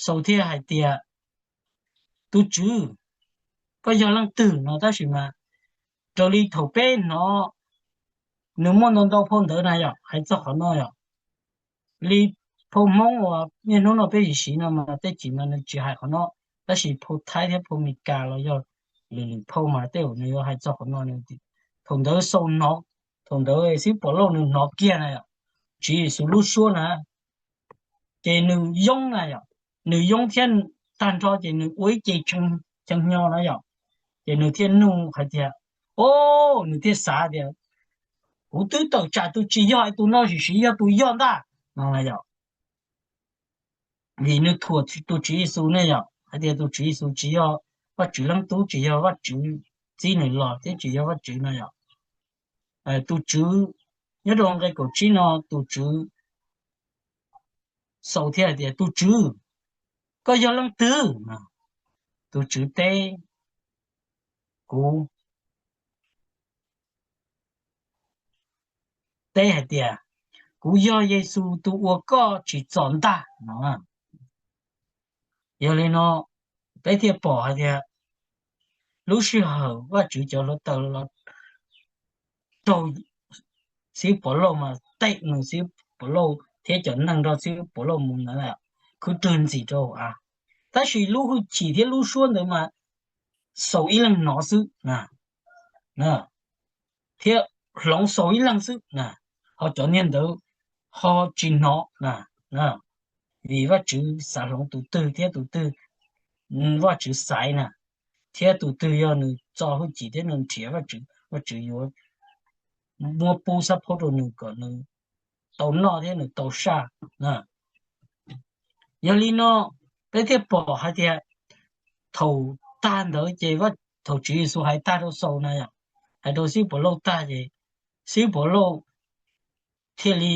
Xaus thiaj hais tias, Tus Tswv, koj yog leej twg no? Tab sis mas raws li thaum peb hnov nws muaj ntau ntau phau ntawv na yom, hais txog qhov no yom. Li phau Hmoob uas niaj hnub no peb siv siv no mas tej chim mas nws tsis hais qhov no, tab sis phau Thaib thiab phau Meskas los yog lwm lwm phau mas tej zaum nws yuav hais txog qhov no. Thaum ntawd Xaus hnov, thaum ntawd Xib Pos Lauj nws hnov kiag na yom, Tswv Yexus lub suab na, ces nws yoob na yom, nws yoob thiab tag nrho ces nws ua ib ce cheev hnyo na yom, ces nws thiaj nug hais tias, o, nws thiaj xav tias, kuv twb tawm tsam tus tsis yog es tus no sim sim yog tus yog ntag no na yom. Vim nws thuam tus Tswv Yexus ne yom, hais tias tus Tswv Yexus tsis yog Vajtswv leej tub, tsis yog Vajtswv txib nws los thiab tsis yog Vajtswv no yom. Tus Tswv, nyob rau nqe kaum tsib no tus Tswv Xaus thiaj hais tias, Tus Tswv, koj yog leej twg? Tus Tswv teb, Kuv teb hais tias, Kuv yog Yexus tus uas koj tsim txom ntag no. Yog li no peb thiaj pom hais tias lub sij hawm Vajtswv cov hluav taws los raug Xib Pos Lauj mas tej nus Xib Pos Lauj thiab cov neeg nrog Xib Pos Lauj mus ntawd khwv rwg ntxim rau av. Tab sis lub hwj chim thiab lub suab ntawd mas Xaus ib leeg hnov xwb na, thiab hloov Xaus ib leeg xwb na, ho cov niag ntawd ho tsis hnov na, vim Vajtswv xav hloov tus twg thiab tus twg Vajtswv xaiv na, thiab tus twg yog nws txo hwj chim thiab nws nrhiav Vajtswv, Vajtswv yuav muab pub xab phob rau nws kom nws tau noj thiab nws tau saj. Yog li no peb thiaj pom hais tias thaum tag ntawd ces thaum Tswv Yexus hais tag rau Xaus na yom, hais rau Xib Pos Lauj tag ces Xib Pos Lauj thiaj li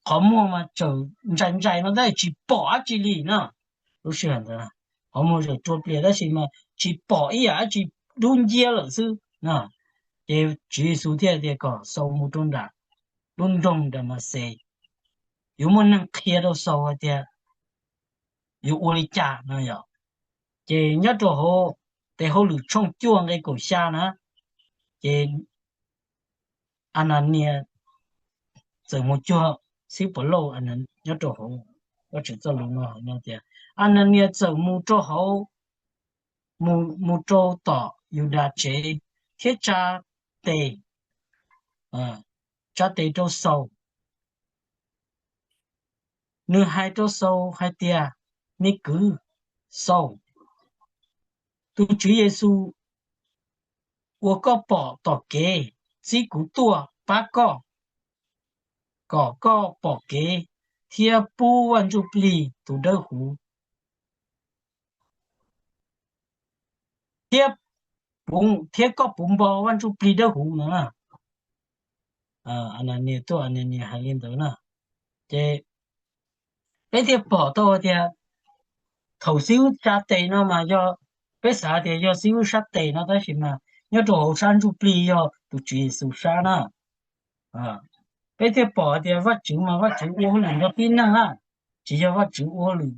qhov muag mas tseem ntsais ntsais no tab sis tsis pom dab tsi li na. Lub sij hawm ntawd qhov muag tseem rua plias tab sis mas tsis pom ib yam dab tsi, dub nciab lawm xwb na. Ces Tswv Yexus thiaj tias kom Xaus mus rau nram lub nroog Damaxes, yuav muaj neeg qhia rau Xaus hais tias yuav ua li cas no yom. Ces nyob rau hauv tes hauj lwm tshooj cuaj nqe kaum xya na, ces Ananias txawm mus cuag Xib Pos Lauj nyob rau hauv Vajtswv txoj lus no hais tias, Ananias txawm mus rau hauv, mus rau tom Yudas tsev thiab tsa tes, tsa tes rau Xaus. Nws hais rau Xaus hais tias, Me kwv Xaus, tus Tswv Yexus uas koj pom tom kev txib kuv tuaj pab koj, kom koj pom kev thiab pub Vaj Ntsuj Plig tus Dawb Huv, thiab, thiab koj puv npo Vaj Ntsuj Plig Dawb Huv no na. Ananias tuaj, Ananias hais li ntawd na. Ces peb thiaj pom tau tias thaum xib hwb tsa tes no mas yog, peb xav tias yog xib hwb sab tes no tab sis mas nyob rau hauv sab ntsuj plig yog tus Tswv Yexus sab na. Peb thiaj pom tias Vajtswv mas Vajtswv ua hauj lwm nrog tib neeg na, tsis yog Vajtswv ua hauj lwm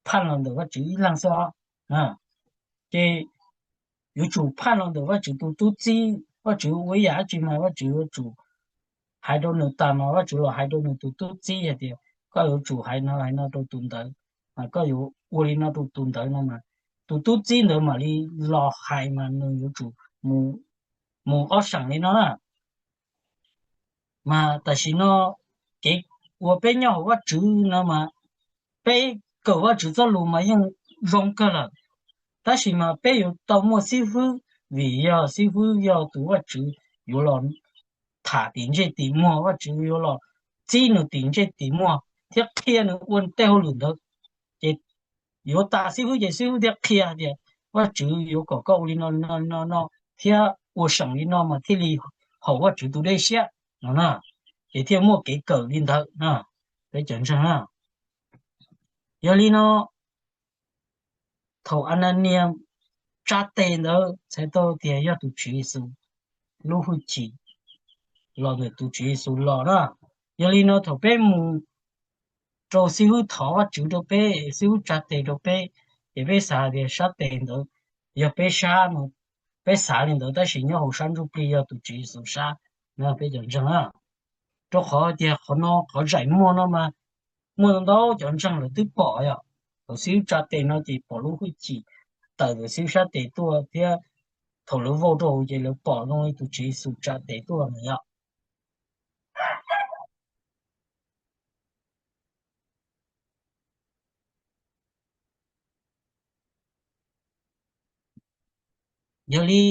phaj los ntawm Vajtswv ib leeg xwb os. Ces yuav tsum phaj los ntawm Vajtswv tus tub txib. Vajtswv ua ib yam dab tsi mas Vajtswv yuav tsum hais rau nws tas mas Vajtswv los hais rau nws tus tub txib hais tias koj yuav tsum hais no hais no rau tus ntawd, mas koj yuav ua li no rau tus ntawd no mas tus tub txib ntawd mam li los hais mas nws yuav tsum mus ob seem li no na. Mas tam sim no kev uas peb nyob hauv Vajtswv no mas peb kawm Vajtswv txoj lus mas yeej zoo kawg lawm, tab sis mas peb yuav tau muaj xib hwb, vim yog xib hwb yog tus Vajtswv yuav los tham tim ntsej tim muag, Vajtswv yuav los txib nws tim ntsej tim muag thiab qhia nws ua tej hauj lwm ntawd. Ces yuav tas xib hwb ces xib hwb thiaj qhia tias Vajtswv yuav kom koj ua li no no no no thiab ua seem li no mas thiaj li haum Vajtswv tus dej siab no na. Ces thiaj muaj kev kawm li ntawd na, peb cov ntseeg na. Yog li no, thaum Ananias tsa tes ntawd txhais tau tias yog tus Tswv Yexus lub hwj chim los ntawm tus Tswv Yexus los na. Yog li no thaum peb mus rau xib hwb thov Vajtswv rau peb, xib hwb tsa tes rau peb, ces peb xav tias sab tes ntawd yog peb sab no, peb xav li ntawd tab sis nyob hauv sab ntsuj plig yog tus Tswv Yexus sab no, peb cov ntseeg na. Rau qhov tias qhov no qhov zaim muag no mas muaj ntau cov ntseeg lawv twb pom yom. Thaum xib hwb tsa tes no ces pom lub hwj chim tawm ntawm xib hwb sab tes tuaj thiab thaum lawv vau rau hauv ces lawv pom zoo li tus Tswv Yexus tsa tes tuaj na yom. Yog li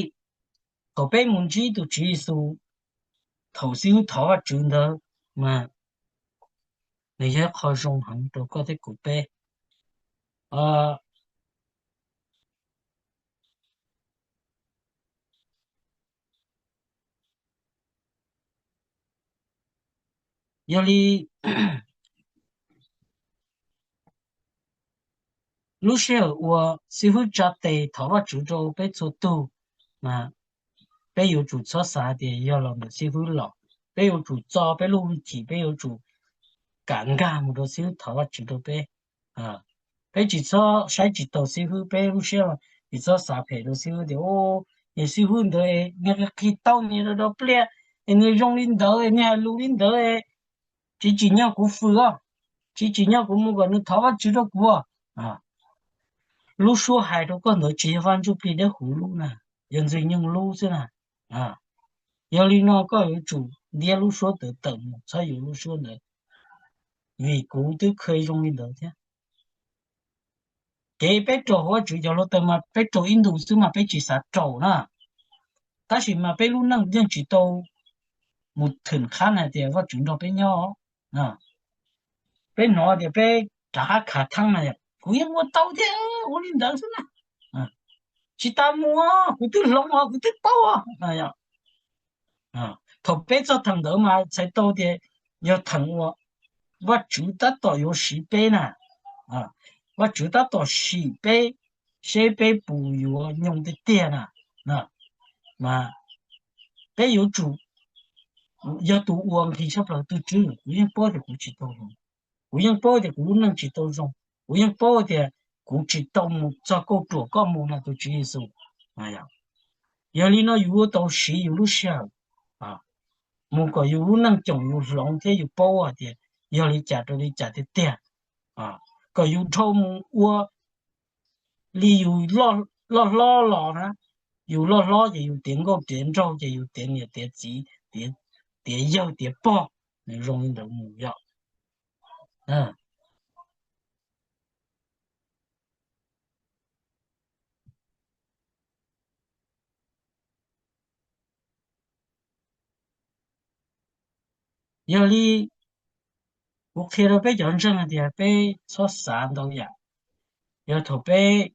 thaum peb mus ntsib tus Tswv Yexus thaum xib hwb thov Vajtswv ntawd mas nws yog ib qho zoo heev rau koj thiab kuv peb. Yog li lub sij hawm uas xib hwb tsa tes thov Vajtswv rau peb txhua tug mas peb yuav tsum txhob xav tias yog los ntawm xib hwb los. Peb yuav tsum txo peb lub hwj chim, peb yuav tsum kam nkag mus rau xib hwb thov Vajtswv rau peb. Peb tsis txhob saib tsis taus xib hwb, peb lub siab tsis txhob xav phem rau xib hwb tias, o, yog xib hwb ntawd nws qhia tau nws rau pliaj, es nws zoo li ntawd, nws hais lus li ntawd, tsis tsim nyog kuv fwm os, tsis tsim nyog kuv mus kom nws thov Vajtswv rau kuv. Lub suab hais rau koj ntawd tsis yog Vaj Ntsuj Plig Dawb Huv lub na, yog Ntxwg Nyoog lub xwb na. Yog li no koj yuav tsum ntiab lub suab ntawd tawm mus, txhob yuav lub suab ntawd, vim kuv twb kha zoo li ntawd thiab. Kev peb raug hauv Vajtswv cov hluav taws mas peb raug ib ntus xwb mas peb tsis xav raug na, tab sis mas peb lub neej yeej tsis tau mus thwm qhab hais tias Vajtswv nrog peb nyob. Peb hnov tias peb rov qab khav theeb na, kuv yeej ua tau thiab, ua li ntawd xwb na, tsis tas mus, kuv twb hloov os, kuv twb paub os. Thaum peb txog theem ntawd mas txhais tau tias yog theem uas Vajtswv tab tom yuav siv peb na, Vajtswv tab tom sim peb seb peb puas yuav nyoo tiag tiag na. Mas peb yuav tsum yog tus uas nqhis tshaj plaws, tus Tswv, kuv yeej paub tias kuv tsis tau zoo, kuv yeej paub tias kuv lub neej tsis tau zoo, kuv yeej paub tias kuv tsis tau mus txog kauj ruam koj mus na tus Tswv Yexus. Yog li no yus yuav tau siv yus lub sij hawm mus kom yus lub neej coom yus hloov thiab yus paub hais tias yog li cas rau li cas tiag tiag, kom yus dhau mus ua li yus loj hlob los na. Yus loj hlob ces yus tiav nkauj tiav nraug ces yus tiav niam tiav txiv, tiav yawg tiav pog, nws zoo li ntawd mus yom. Yog li kuv qhia rau peb cov ntseeg hais tias peb txhob xav ntau yam. Yog thaum peb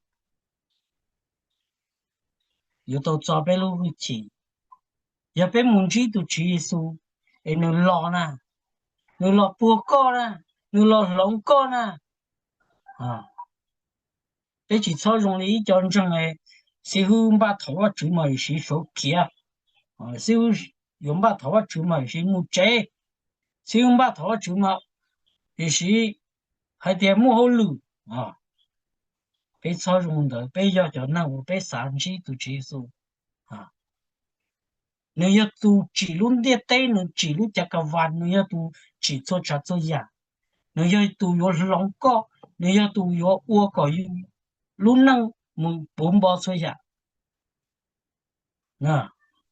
yuav tau txo peb lub hwj chim, yog peb mus ntsib tus Tswv Yexus es nws los na, nws los puag koj na, nws los hloov koj na. Peb tsis txhob zoo li ib co ntseeg, xib hwb npaj thov Vajtswv mas yus siv suav khiav, xib hwb yuav npaj thov Vajtswv mas yus siv mus tsev, xib hwb npaj thov Vajtswv mas yus siv hais tias muaj hauj lwm. Peb txhob zoo ntawd, peb yog cov neeg uas peb xav ntsib tus Tswv Yexus. Nws yog tus tsim lub ntiaj teb, nws tsim lub cav kas vas, nws yog tus tsim txhua tsav txhua yam. Nws yog tus yuav hloov koj, nws yog tus yuav ua kom lub neej mus puv npo txhua yam.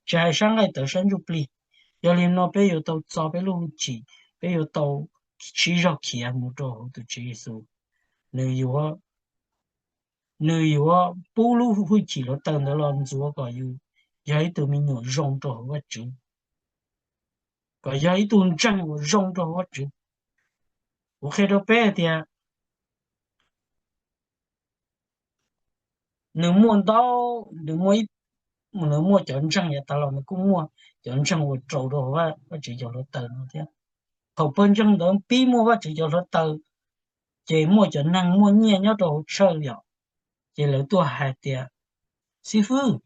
Tsis hais sab nqaij tawv sab ntsuj plig. Yog li no peb yuav tau txo peb lub hwj chim, peb yuav tau sib zog khiav mus rau hauv tus Tswv Yexus. Nws yuav, nws yuav pub lub hwj chim hluav taws ntawd los ntxuav kom yus yog ib tug me nyuam zoo rau hauv Vajtswv, kom yog ib tug ntseeg uas zoo rau hauv Vajtswv. Kuv qhia rau peb hais tias nws muaj ntau, nws muaj, nws muaj cov ntseeg yav tas los, nws kuj muaj cov ntseeg uas raus rau hauv Vajtswv cov hluav taws no thiab. Thaum pawg ntseeg ntawd pib muaj Vajtswv cov hluav taws, ces muaj cov neeg muaj nyiaj nyob rau hauv church yom, ces lawv tuaj hais tias, Xib fwb,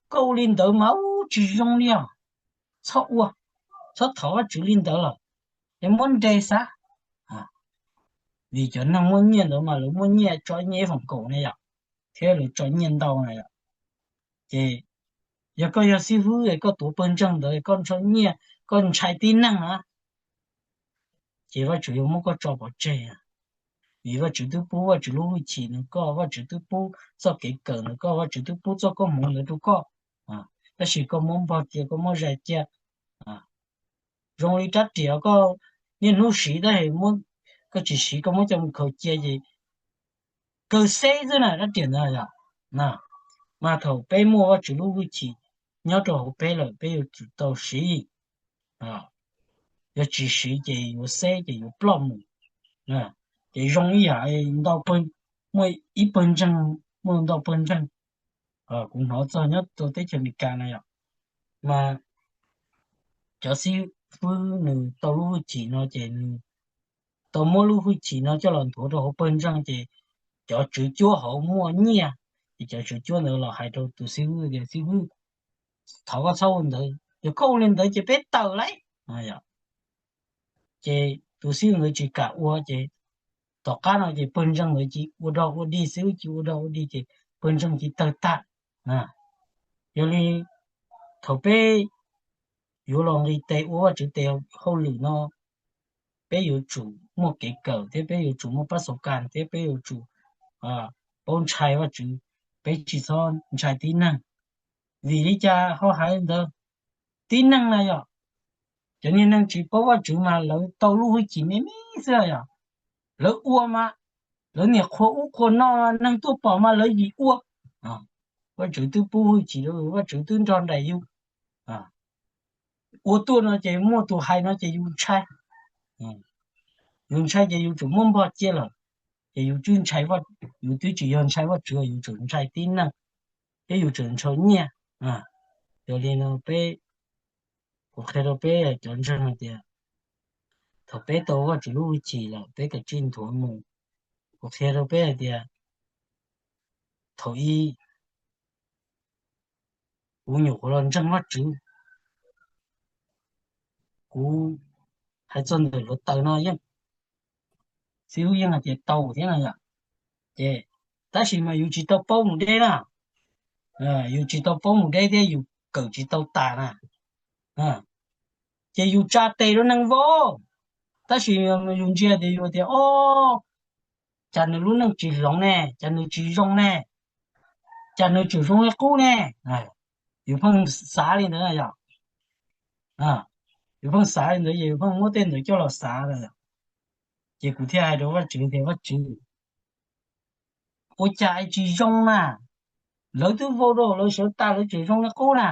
koj ua li ntawd mas ub tsis zoo li os, txhob ua, txhob thov Vajtswv li ntawd lawm, es muab nres xav. Vim cov neeg muaj nyiaj ntawd mas lawv muaj nyiaj tso nyiaj ib feem kaum na yom, thiab lawv tso nyiaj ntau na yom. Ces yog koj yog xib fwb es koj tuav pawg ntseeg ntawd koj nrhiav nyiaj, koj ntshai tib neeg na, ces Vajtswv yuav muab koj tso pov tseg. Vim Vajtswv twb pub Vajtswv lub hwj chim nws koj, Vajtswv twb pub txoj kev kawm nws koj, Vajtswv twb pub txoj koob hmoov ntawd rau koj, tab sis koj muab npog cia, koj muab zais cia. Zoo li rab riam, koj niaj hnub siv tab sis koj tsis siv, koj muab coj mus khaws cia ces kawg xeb xwb na rab riam ntawd yom. Mas thaum peb muaj Vajtswv lub hwj chim nyob rau hauv peb lawm peb yuav tsum tau siv. Yog tsis siv ces yuav xeb ces yuav ploj mus. Ces zoo ib yam ntau, muaj ib pawg ntseeg, muaj ntau pawg ntseeg, kuv hnov txog nyob rau teb chaws Amelikas na yom, mas cov xib fwb nws tau lub hwj chim no ces nws tau muab lub hwj chim no coj los nthuav rau hauv pawg ntseeg ces cov tswv cuab hauv muaj nyiaj, ces cov tswv cuab ntawd los hais rau tus xib fwb tias, Xib fwb, thov koj txhob ua ntawd, yog koj ua li ntawd ces peb tawm lauj. Ces tus xib fwb ntawd tsis kam ua ces tom qab no ces pawg ntseeg ntawd cia ua dog ua dig, xib fwb cia ua dog ua dig ces pawg ntseeg cia tawg tag. Yog li thaum peb yuav los nqis tes ua Vajtswv tes hauj lwm no, peb yuav tsum muaj kev kawm thiab peb yuav tsum muaj pab xaus kas thiab peb yuav tsum paub ntshai Vajtswv, peb tsis txhob ntshai tib neeg. Vim li cas ho hais li ntawd? Tib neeg na yom, cov niag neeg tsis paub Vajtswv mas lawv tau lub hwj chim me me xwb yom, lawv ua mas lawv niam qhuas ub qhuas no, neeg tuaj pom mas lawv yim ua. Vajtswv twb pub hwj chim rau yus, Vajtswv twb nrog nraim yus. Ua tuaj no ces muaj tus hais no ces yus ntshai, yus ntshai ces yus tsum muab npog cia lawm, ces yus twb ntshai, yus twb tsis yog ntshai Vajtswv, yus tsum ntshai tib neeg, thiab yus tsum ntshaw nyiaj. Yog li no peb, kuv qhia rau peb cov ntseeg hais tias thaum peb tau Vajtswv lub hwj chim lawm peb kav tsij nthuav mus. Kuv qhia rau peb hais tias thaum ub kuv nyuam qhuav los ntseeg Vajtswv, kuv hais txog ntawm hluav taws no yeej, xib fwb yeej hais tias tau thiab no yom. Ces tab sis mas yus tsis tau paub mus deb na, yus tsis tau paub mus deb thiab yus kawm tsis tau tas na. Ces yus tsa tes rau neeg vau, tab sis yus ntsia tias yus tias, o, cas nws lub neej tsis hloov ne, cas nws tsis zoo ne, cas nws tseem zoo li qub ne. Yus pheej xav li ntawd yom. Yus pheej xav li ntawd ces yus pheej muab tej ntawd coj los xav na. Ces kuv thiaj hais rau Vajtswv tias, Vajtswv, ua cas es tsis zoo na? Lawv twb vau rau lawv sawv tas lawv tseem zoo li qub na.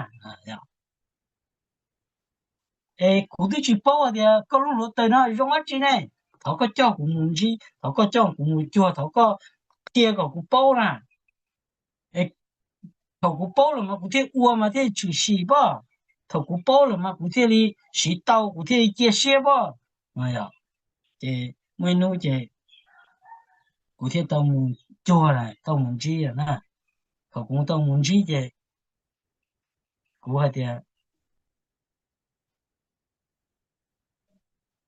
Es kuv twb tsis paub hais tias koj lub hluav taws no zoo dab tsi ne. Thov koj coj kuv mus ntsib, thov koj coj kuv mus cuag, thov koj qhia kom kuv paub na. Es thaum kuv paub lawm mas kuv thiaj ua mas thiaj tshwm sim pob. Thaum kuv paub lawm mas kuv thiaj li siv tau, kuv thiaj li cia siab pob. Ces muaj ib hnub ces kuv thiaj tau mus cuag, tau mus ntsib na. Thaum kuv tau mus ntsib ces kuv hais tias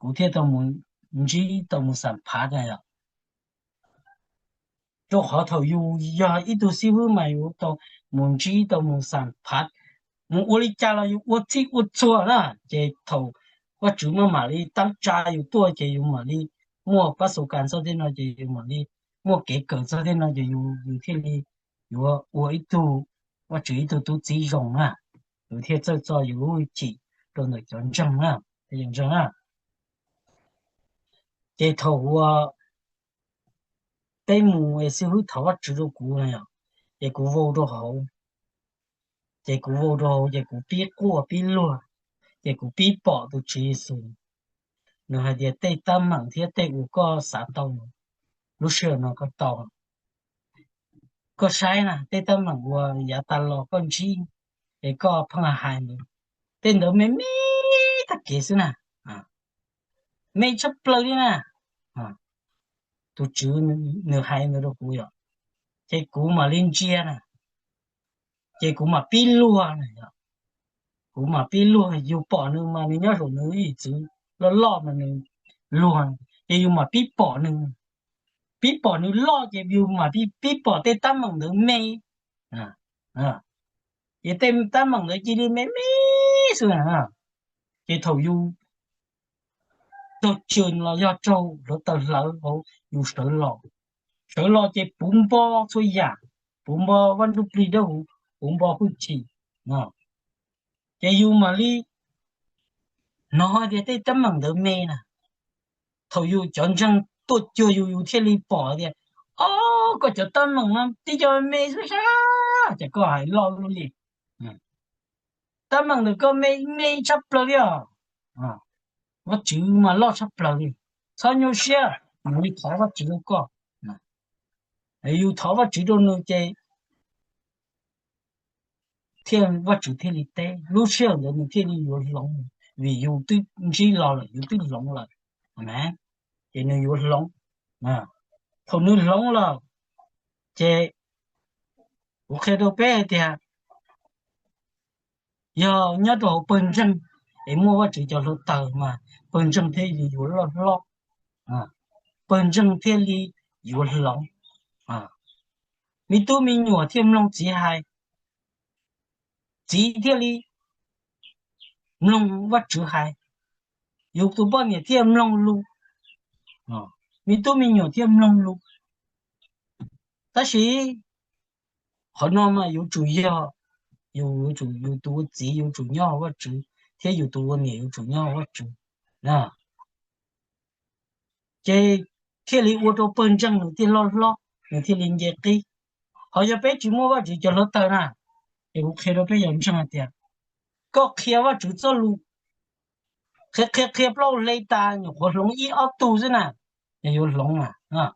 kuv thiaj tau mus ntsib, tau mus xam phav na yom. Rau qhov thaum yus yog ib tug xib hwb mas yus tau mus ntsib, tau mus xam phav, mus ua li cas los yus ua txhij ua txhua na. Ces thaum Vajtswv maj mam li tab tsa yus tuaj ces yus mam li muaj pab xu kas txog tej no ces yus mam li muaj kev kawm txog tej no ces yus thiaj li yuav ua ib tug, Vajtswv ib tug tub txib zoo na. Yus thiaj txawj txo yus lub hwj chim rau ntawm cov ntseeg na, ntseeg na. Ces thaum uas peb mus es xib hwb thov Vajtswv rau kuv na yom, ces kuv vau rau hauv, ces kuv vau rau hauv ces kuv pib quaj pib luag, ces kuv pib pom tus Tswv Yexus. Nws hais tias tej teeb meem thiab tej uas koj xav tau, lub sij hawm no koj tau. Koj saib na, tej teeb meem uas yav tas los koj ntsib, es koj pheej hais ntawd, tej ntawd me me tag kev xwb na, me tshaj plaws li na. Tus Tswv nws hais ntawd rau kuv yom, ces kuv mam li ntsia na, ces kuv mam pib luag na, kuv mam pib luag. Yus pom nws mas nws nyob saum nws ib yim txwv loj loj mas nws luag, ces yus mam pib pom nws, pib pom nws loj ces yus mam pib pom tej teeb meem ntawd me, ces tej teeb meem ntawd cia li me me xwb. Ces thaum yus raug cawm los yog raug hluav taws hlawv, yus sawv los, sawv los ces puv npo txhua yam, puv npo Vaj Ntsujplig Dawb Huv, puv npo hwj chim, ces yus mam li hnov tias tej teeb meem ntawd me na. Thaum yus cov ntseeg tuaj cuag yus, yus thiaj li pom tias, o, koj cov teeb meem no tib co me xwb sab, ces koj hais loj luaj li. Teeb meem ntawm koj me me tshaj plaws li os. Vajtswv mas loj tshaj plaws li. Txhob nyuaj siab, mus li thov Vajtswv rau koj. Yus thov Vajtswv rau nws ces thiaj, Vajtswv thiaj li teb, lub sij hawm ntawd nws thiaj li yuav hloov, vim yus twb ntsib los lawm, yus twb hloov lawm, ces nws yuav hloov. Thaum nws hloov lawm, ces kuv qhia rau peb hais tias, yog nyob rau hauv pawg ntseeg es muaj Vajtswv cov hluav taws mas pawg ntseeg thiaj li yuav loj hlob, pawg ntseeg thiaj li yuav hloov. Me tub me nyuam thiaj mloog txiv hais, txiv thiaj li mloog Vajtswv hais, yus tus poj niam thiaj mloog lus, me tub me nyuam thiaj mloog lus. Tab sis qhov no mas yuav tsum yog yus, yuav tsum, yus tus ua txiv yuav tsum nyob hauv Vajtswv, thiab yus tus ua niam yuav tsum nyob hauv Vajtswv, ces thiaj li ua rau pawg ntseeg nws thiaj loj hlob, nws thiaj li nce qib. Ho yog peb tsis muaj Vajtswv cov hluav taws na, ces kuv qhia rau peb cov ntseeg hais tias, koj qhia Vajtswv txoj lus, qhia qhia qhia plaub hle tas nyuam qhuav hloov ib ob tug xwb na, ces yuav hloov mas.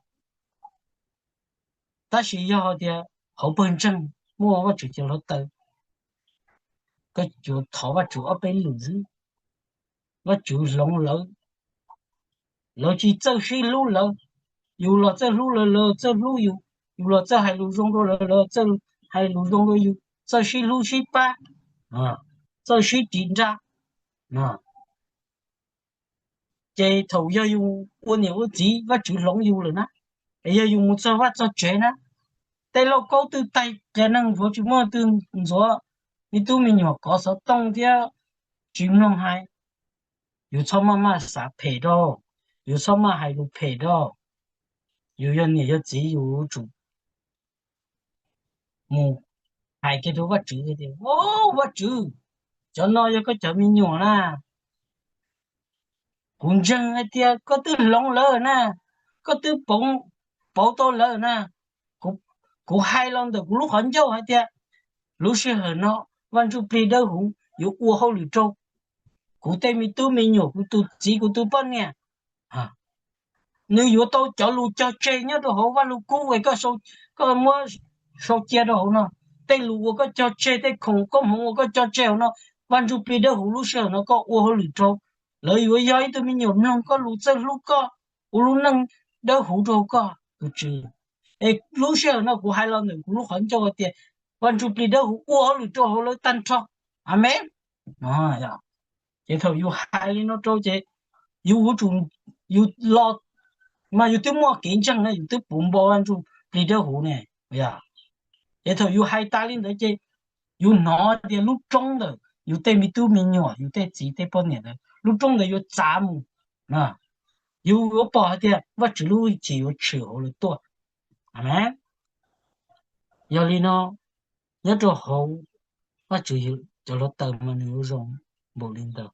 Tab sis yog tias hauv pawg ntseeg muaj Vajtswv cov hluav taws, koj yuav thov Vajtswv ob peb lwm xwb, Vajtswv hloov lawv. Lawv tsis txawj sib hlub lawv, yus los txawj hlub lawv, lawv txawj hlub yus, yus los txawj hais lus zoo rau lawv, lawv txawj hais lus zoo rau yus, txawj sib hlub sib pab, txawj sib ris nra. Ces thaum yog yus ua niam ua txiv Vajtswv hloov yus lawm na, es yog yus mus txog vaj txog tsev na, tej lauj kaub twb taig qias neeg ntxuav tsis muaj twg ntxuav, me tub me nyuam kov xov tooj thiab tsis mloog hais, yus txhob maj maj xav phem rau, yus txhob maj hais lus phem rau. Yus yog niam yog txiv yus yuav tsum mus hais kiag rau Vajtswv tias, Au, Vajtswv, cov no yog koj cov me nyuam na. Kuv ntseeg hais tias koj twb hloov lawv na, koj twb pauv tau lawv na. Kuv hais los ntawm kuv lub qhov ncauj hais tias lub sij hawm no Vaj Ntsujplig Dawb Huv yuav ua hauj lwm rau kuv tej me tub me nyuam, kuv tus txiv kuv tus poj niam. Nws yuav tau cov lus cog tseg nyob rau hauv Vaj Lug Kub es koj muab sau cia rau hauv no. Tej lus uas koj cog tseg, tej khoom koob hmoov uas koj cog tseg hauv no, Vaj Ntsujplig Dawb Huv lub sij hawm no koj ua hauj lwm rau. Lawv yuav yog ib tug me nyuam mloog koj lus, txawj hlub koj, ua lub neej dawb huv rau koj tus tswv. Es lub sij hawm no kuv hais los ntawm kuv lub qhov ncauj tias Vaj Ntsujplig Dawb Huv ua hauj lwm rau hauv lawv tag nrho. Amees. Ces thaum yus hais li no rau ces yus yuav tsum, yus los mas yus twb muaj kev ntseeg na, yus twb puv npo Vaj Ntsujplig plig dawb huv ne. Yog, ces thaum yus hais tas li ntawd ces yus hnov tias lub roob ntawm yus tej me tub me nyuam, yus tej txiv tej poj niam ntawd, lub roob ntawd yuav txav mus. Yus yuav pom hais tias Vajtswv lub hwj chim yuav tshwm hauv lawv tuaj. Amees. Yog li no, nyob rau hauv Vajtswv cov hluav taws mas nws yuav zoo npaum li ntawd.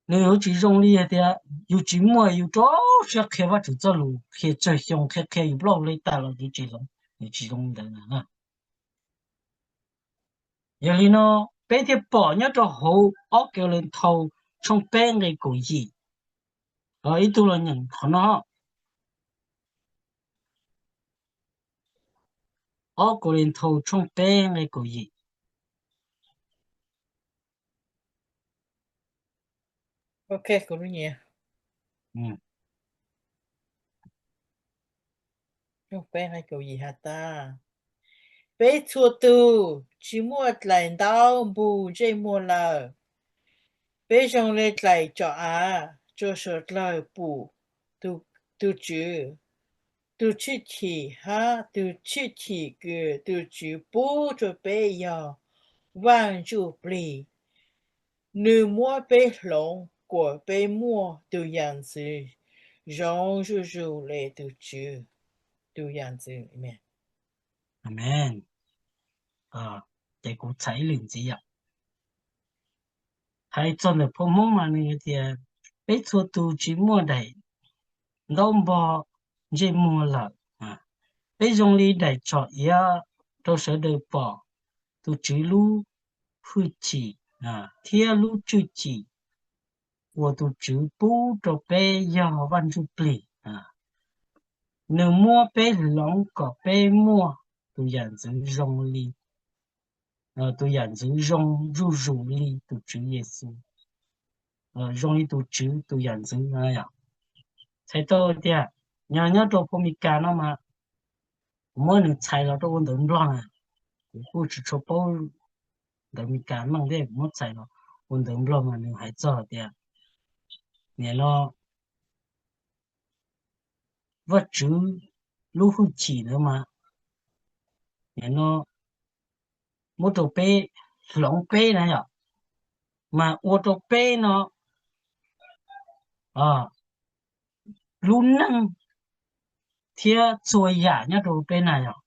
Nws yuav tsis zoo li hais tias yus tsis muaj, yus rau siab qhia Vajtswv txoj lus, qhia tsawg xyoo qhia, qhia yus plaub hau hle tas los yus tsis hloov, nws tsis zoo li ntawd na. Yog li no, peb thiaj pom nyob rau hauv ob Kauleethaus tshooj peb nqe kaum yim, ib tug los nyeem qhov no. Ob Kauleethaus tshooj peb nqe kaum yim. Peb txhua tus tsis muaj dlaim ntaub npog ntsej muag lawm. Peb zoo li dlaim tsom av rau suav dlawg pum tus Tswv, tus tshwj chim hab tus tshwj chim kws tus Tswv pub rua peb yog Vaaj Ntsuj Plig. Nwg muab peb hloov kuas peb muaj tug yam ntxwv zoo zuj zus le tug Tswv tug yam ntxwv. Amees. Ces kuv txhais ib lwm ntxiv yom. Hais txog ntawm phau Hmoob mas nws tias, peb txhua tus tsis muaj daim ntaub npog ntsej muag lawm. Peb zoo li daim tsom iav rau sawv daws pom tus Tswv lub hwj chim thiab lub tshwj chim uas tus Tswv pub rau peb yog Vaaj Ntsuj Plig. Nws muab peb hloov kom peb muaj tus yam ntxwv zoo li, tus yam ntxwv zoo zuj zus li tus Tswv Yexus, zoo li tus Tswv tus yam ntxwv no yom. Txhais tau tias, nyob, nyob rau phau Mes Kas no mas, kuv muab nws txhais los rau ua ntawv Nplog na, kuv kuj tsis tshua paub ntawv Mes Kas meej thiab, kuv muab txhais los ua ntawv Nplog mas nws hais txog tias, nim no Vajtswv lub hwj chim ntawd mas, nim no muab rau peb, hloov peb na yom, mas ua rau peb no lub neej thiab txhua yam nyob rau peb na yom,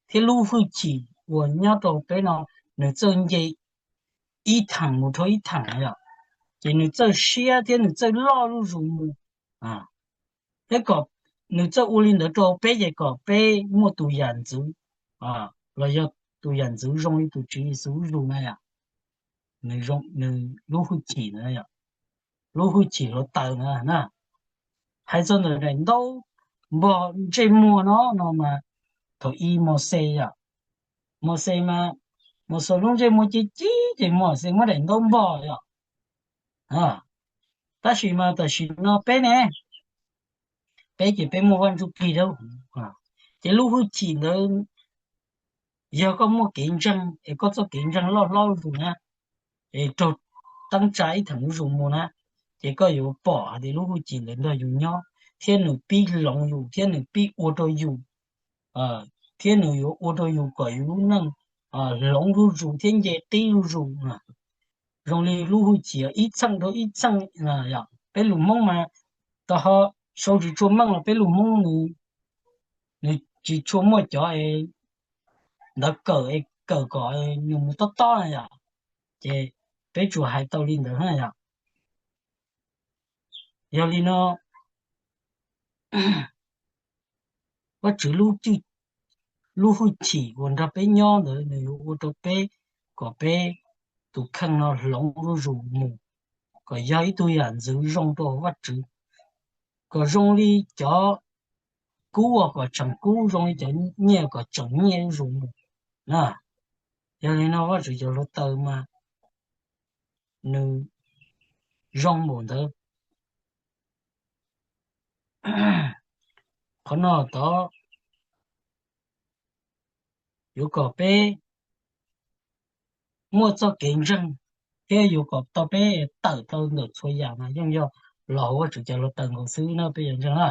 thiab lub hwj chim uas nyob rau peb no, nws txawj nce ib theem mus dhau ib theem na yom, ces nws txawj siab thiab nws txawj loj zuj zus mus, thiab kom nws txawj ua li ntawd rau peb ces kom peb muaj tus yam ntxwv, los yog tus yam ntxwv zoo li tus Tswv Yexus zuj zus na yom. Nws, nws lub hwj chim ntawd, lub hwj chim hluav taws na. Hais txog ntawm daim ntaub npog ntsej muag no, no mas thaum ub Mauxes yom, Mauxes mas, Mauxes lub ntsej muag ci ci ces Mauxes muab daim ntaub npog yom. Tab sis mas tam sim no peb ne, peb ces peb muaj Vaj Ntsuj Plig dawb huv, ces lub hwj chim ntawd, yog koj muaj kev ntseeg es koj txoj kev ntseeg loj hlob zuj zus na, es raug teeb tsa ib theem zuj zus mus na, ces koj yuav pom hais tias lub hwj chim ntawd nrog yus nyob, thiab nws pib hloov yus, thiab nws pib ua rau yus, thiab nws yuav ua rau yus kom yus lub neej hloov zuj zus thiab nce qib zuj zus. Zoo li lub hwj chim ib txheej rau ib txheej, peb lus Hmoob mas, tau ho sau tsis tshua meej los peb lus Hmoob nws tsis tshua muaj cov ntawv kawm es kawm kom nws mus tob tob na yom, ces peb tsuas hais tau li ntawd na yom. Yog li no, Vajtswv lub hwj chim uas nrog peb nyob ntawd nws yuav ua rau peb, kom peb tus kheej no hloov zuj zus mus, kom yog ib tug yam ntxwv zoo rau Vajtswv, kom zoo li cov kub uas kom tseem kub, zoo li cov nyiaj kom tseem nyiaj zuj zus mus na. Yog li no Vajtswv cov hluav taws mas nws zoo npaum ntawd. Qhov no tod yuav kom peb muaj txoj kev ntseeg, thiab yuav kom tau peb tawm tau ntawm txhua yam mas yeej yog los hauv Vajtswv cov hluav taws nkaus xwb no peb yuav ntseeg na.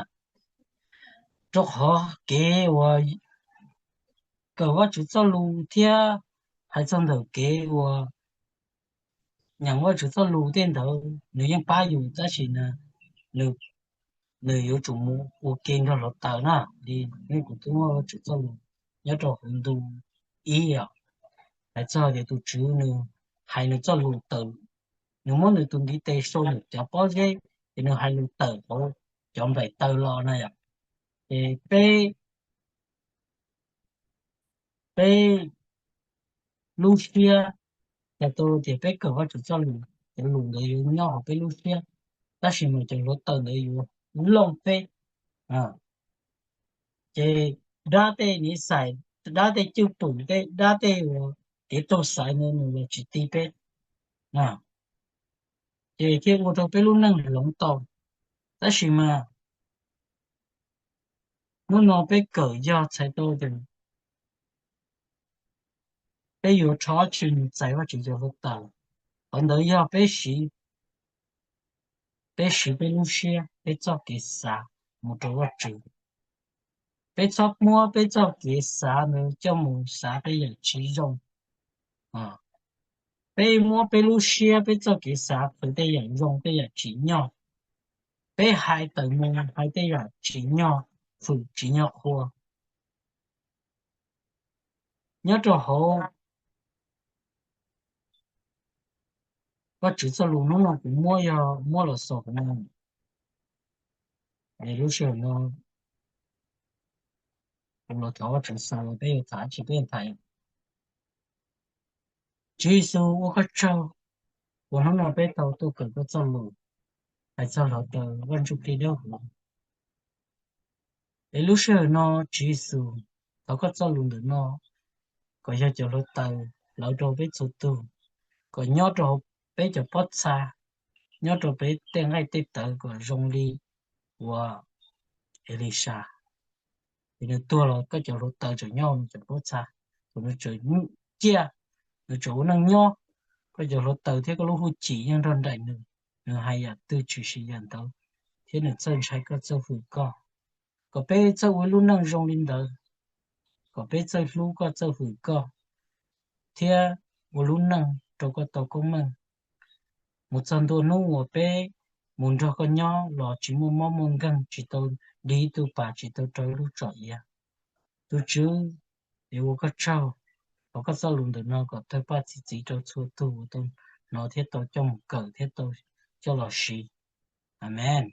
Rau qhov kev uas kawm Vajtswv txoj lus thiab hais txog ntawm kev uas nyeem Vajtswv txoj lus tej ntawd nws yeej pab yus, tab sis nws, nws yuav tsum mus ua ke nrog hluav taws na. Li nej kuv twb muaj Vajtswv txoj lus nyob rau hauv ntu ib os, hais txog tias tus Tswv nws hais nws txoj lus tawm, nws muab nws tus ntiv tes sau nws cov pob zeb, ces nws hais lus tawm hauv cov nplaim taw los na yom. Ces peb, peb lub siab, hais tau tias peb kawm Vajtswv txoj lus, cov lus ntawd yuav nyob hauv peb lub siab, tab sis mas cov hluav taws ntawd yuav looj peb. Ces dab tej niv xais, dab tej cwj pwm tej, dab tej uas kev raug xaiv ntawd nws los tsis ti peb, ces thiaj ua rau peb lub neej hloov tau. Tab sis mas hnub no peb kawm yog txhais tau tias peb yuav rho dab tsi mus txais Vajtswv cov hluav taws. Qhov ntawd yog peb siv, peb siv peb lub siab, peb txoj kev xav mus rau Vajtswv. Peb txhob muab peb txoj kev xav ntawd coj mus xav tej yam tsis zoo. Peb muab peb lub siab, peb txoj kev xav qhwv tej yam zoo tej yam tsim nyog. Peb hais tawm mus hais tej yam tsim nyog, hwm tsim nyog qhua. Nyob rau hauv Vajtswv txoj lus hnub no kuv muab yog muab los xaus hauv no. Es lub sij hawm no kuv los thov Vajtswv xaus, peb yuav tham tsis peb yuav tham. Tswv Yexus, ua koj tsaug uas hnub no peb tau tuaj kawm koj txoj lus hais txog hluav taws Vaj Ntsuj Plig Dawb Huv. Es lub sij hawm no, Tswv Yexus, thov koj txoj lus ntawm no kom yog cov hluav taws lawv rau peb txhua tus, kom nyob rau hauv peb cov pob txha, nyob rau peb tej nqaij tej tawv kom zoo li uas Elisas, es nws tuag los koj cov hluav taws tseem nyob hauv nws cov pob txha, kom nws tseem ciaj, nws tseem ua neej nyob. Koj cov hluav taws thiab koj lub hwj chim yeej nrog nraim nws, nws hais yam twg tshwm sim yam ntawd, thiab nws txawj ntshai koj txawj hwm koj. Kom peb txawj ua ib lub neej zoo li ntawd, kom peb txawj hlub koj txawj hwm koj, thiab ua lub neej rau koj tau koob meej. Mus txog ntua hnub uas peb mus nrog koj nyob los tsis muaj mob muaj nkeeg, tsis tau dig ib tug pas, tsis tau raug ib lub tsom iav. Tus Tswv, es ua koj tsaug, thov koj txoj lus ntawm no kom tawg paj txi txiv rau txhua tus uas tau hnov thiab tau coj mus kawm thiab tau coj los siv. Amees.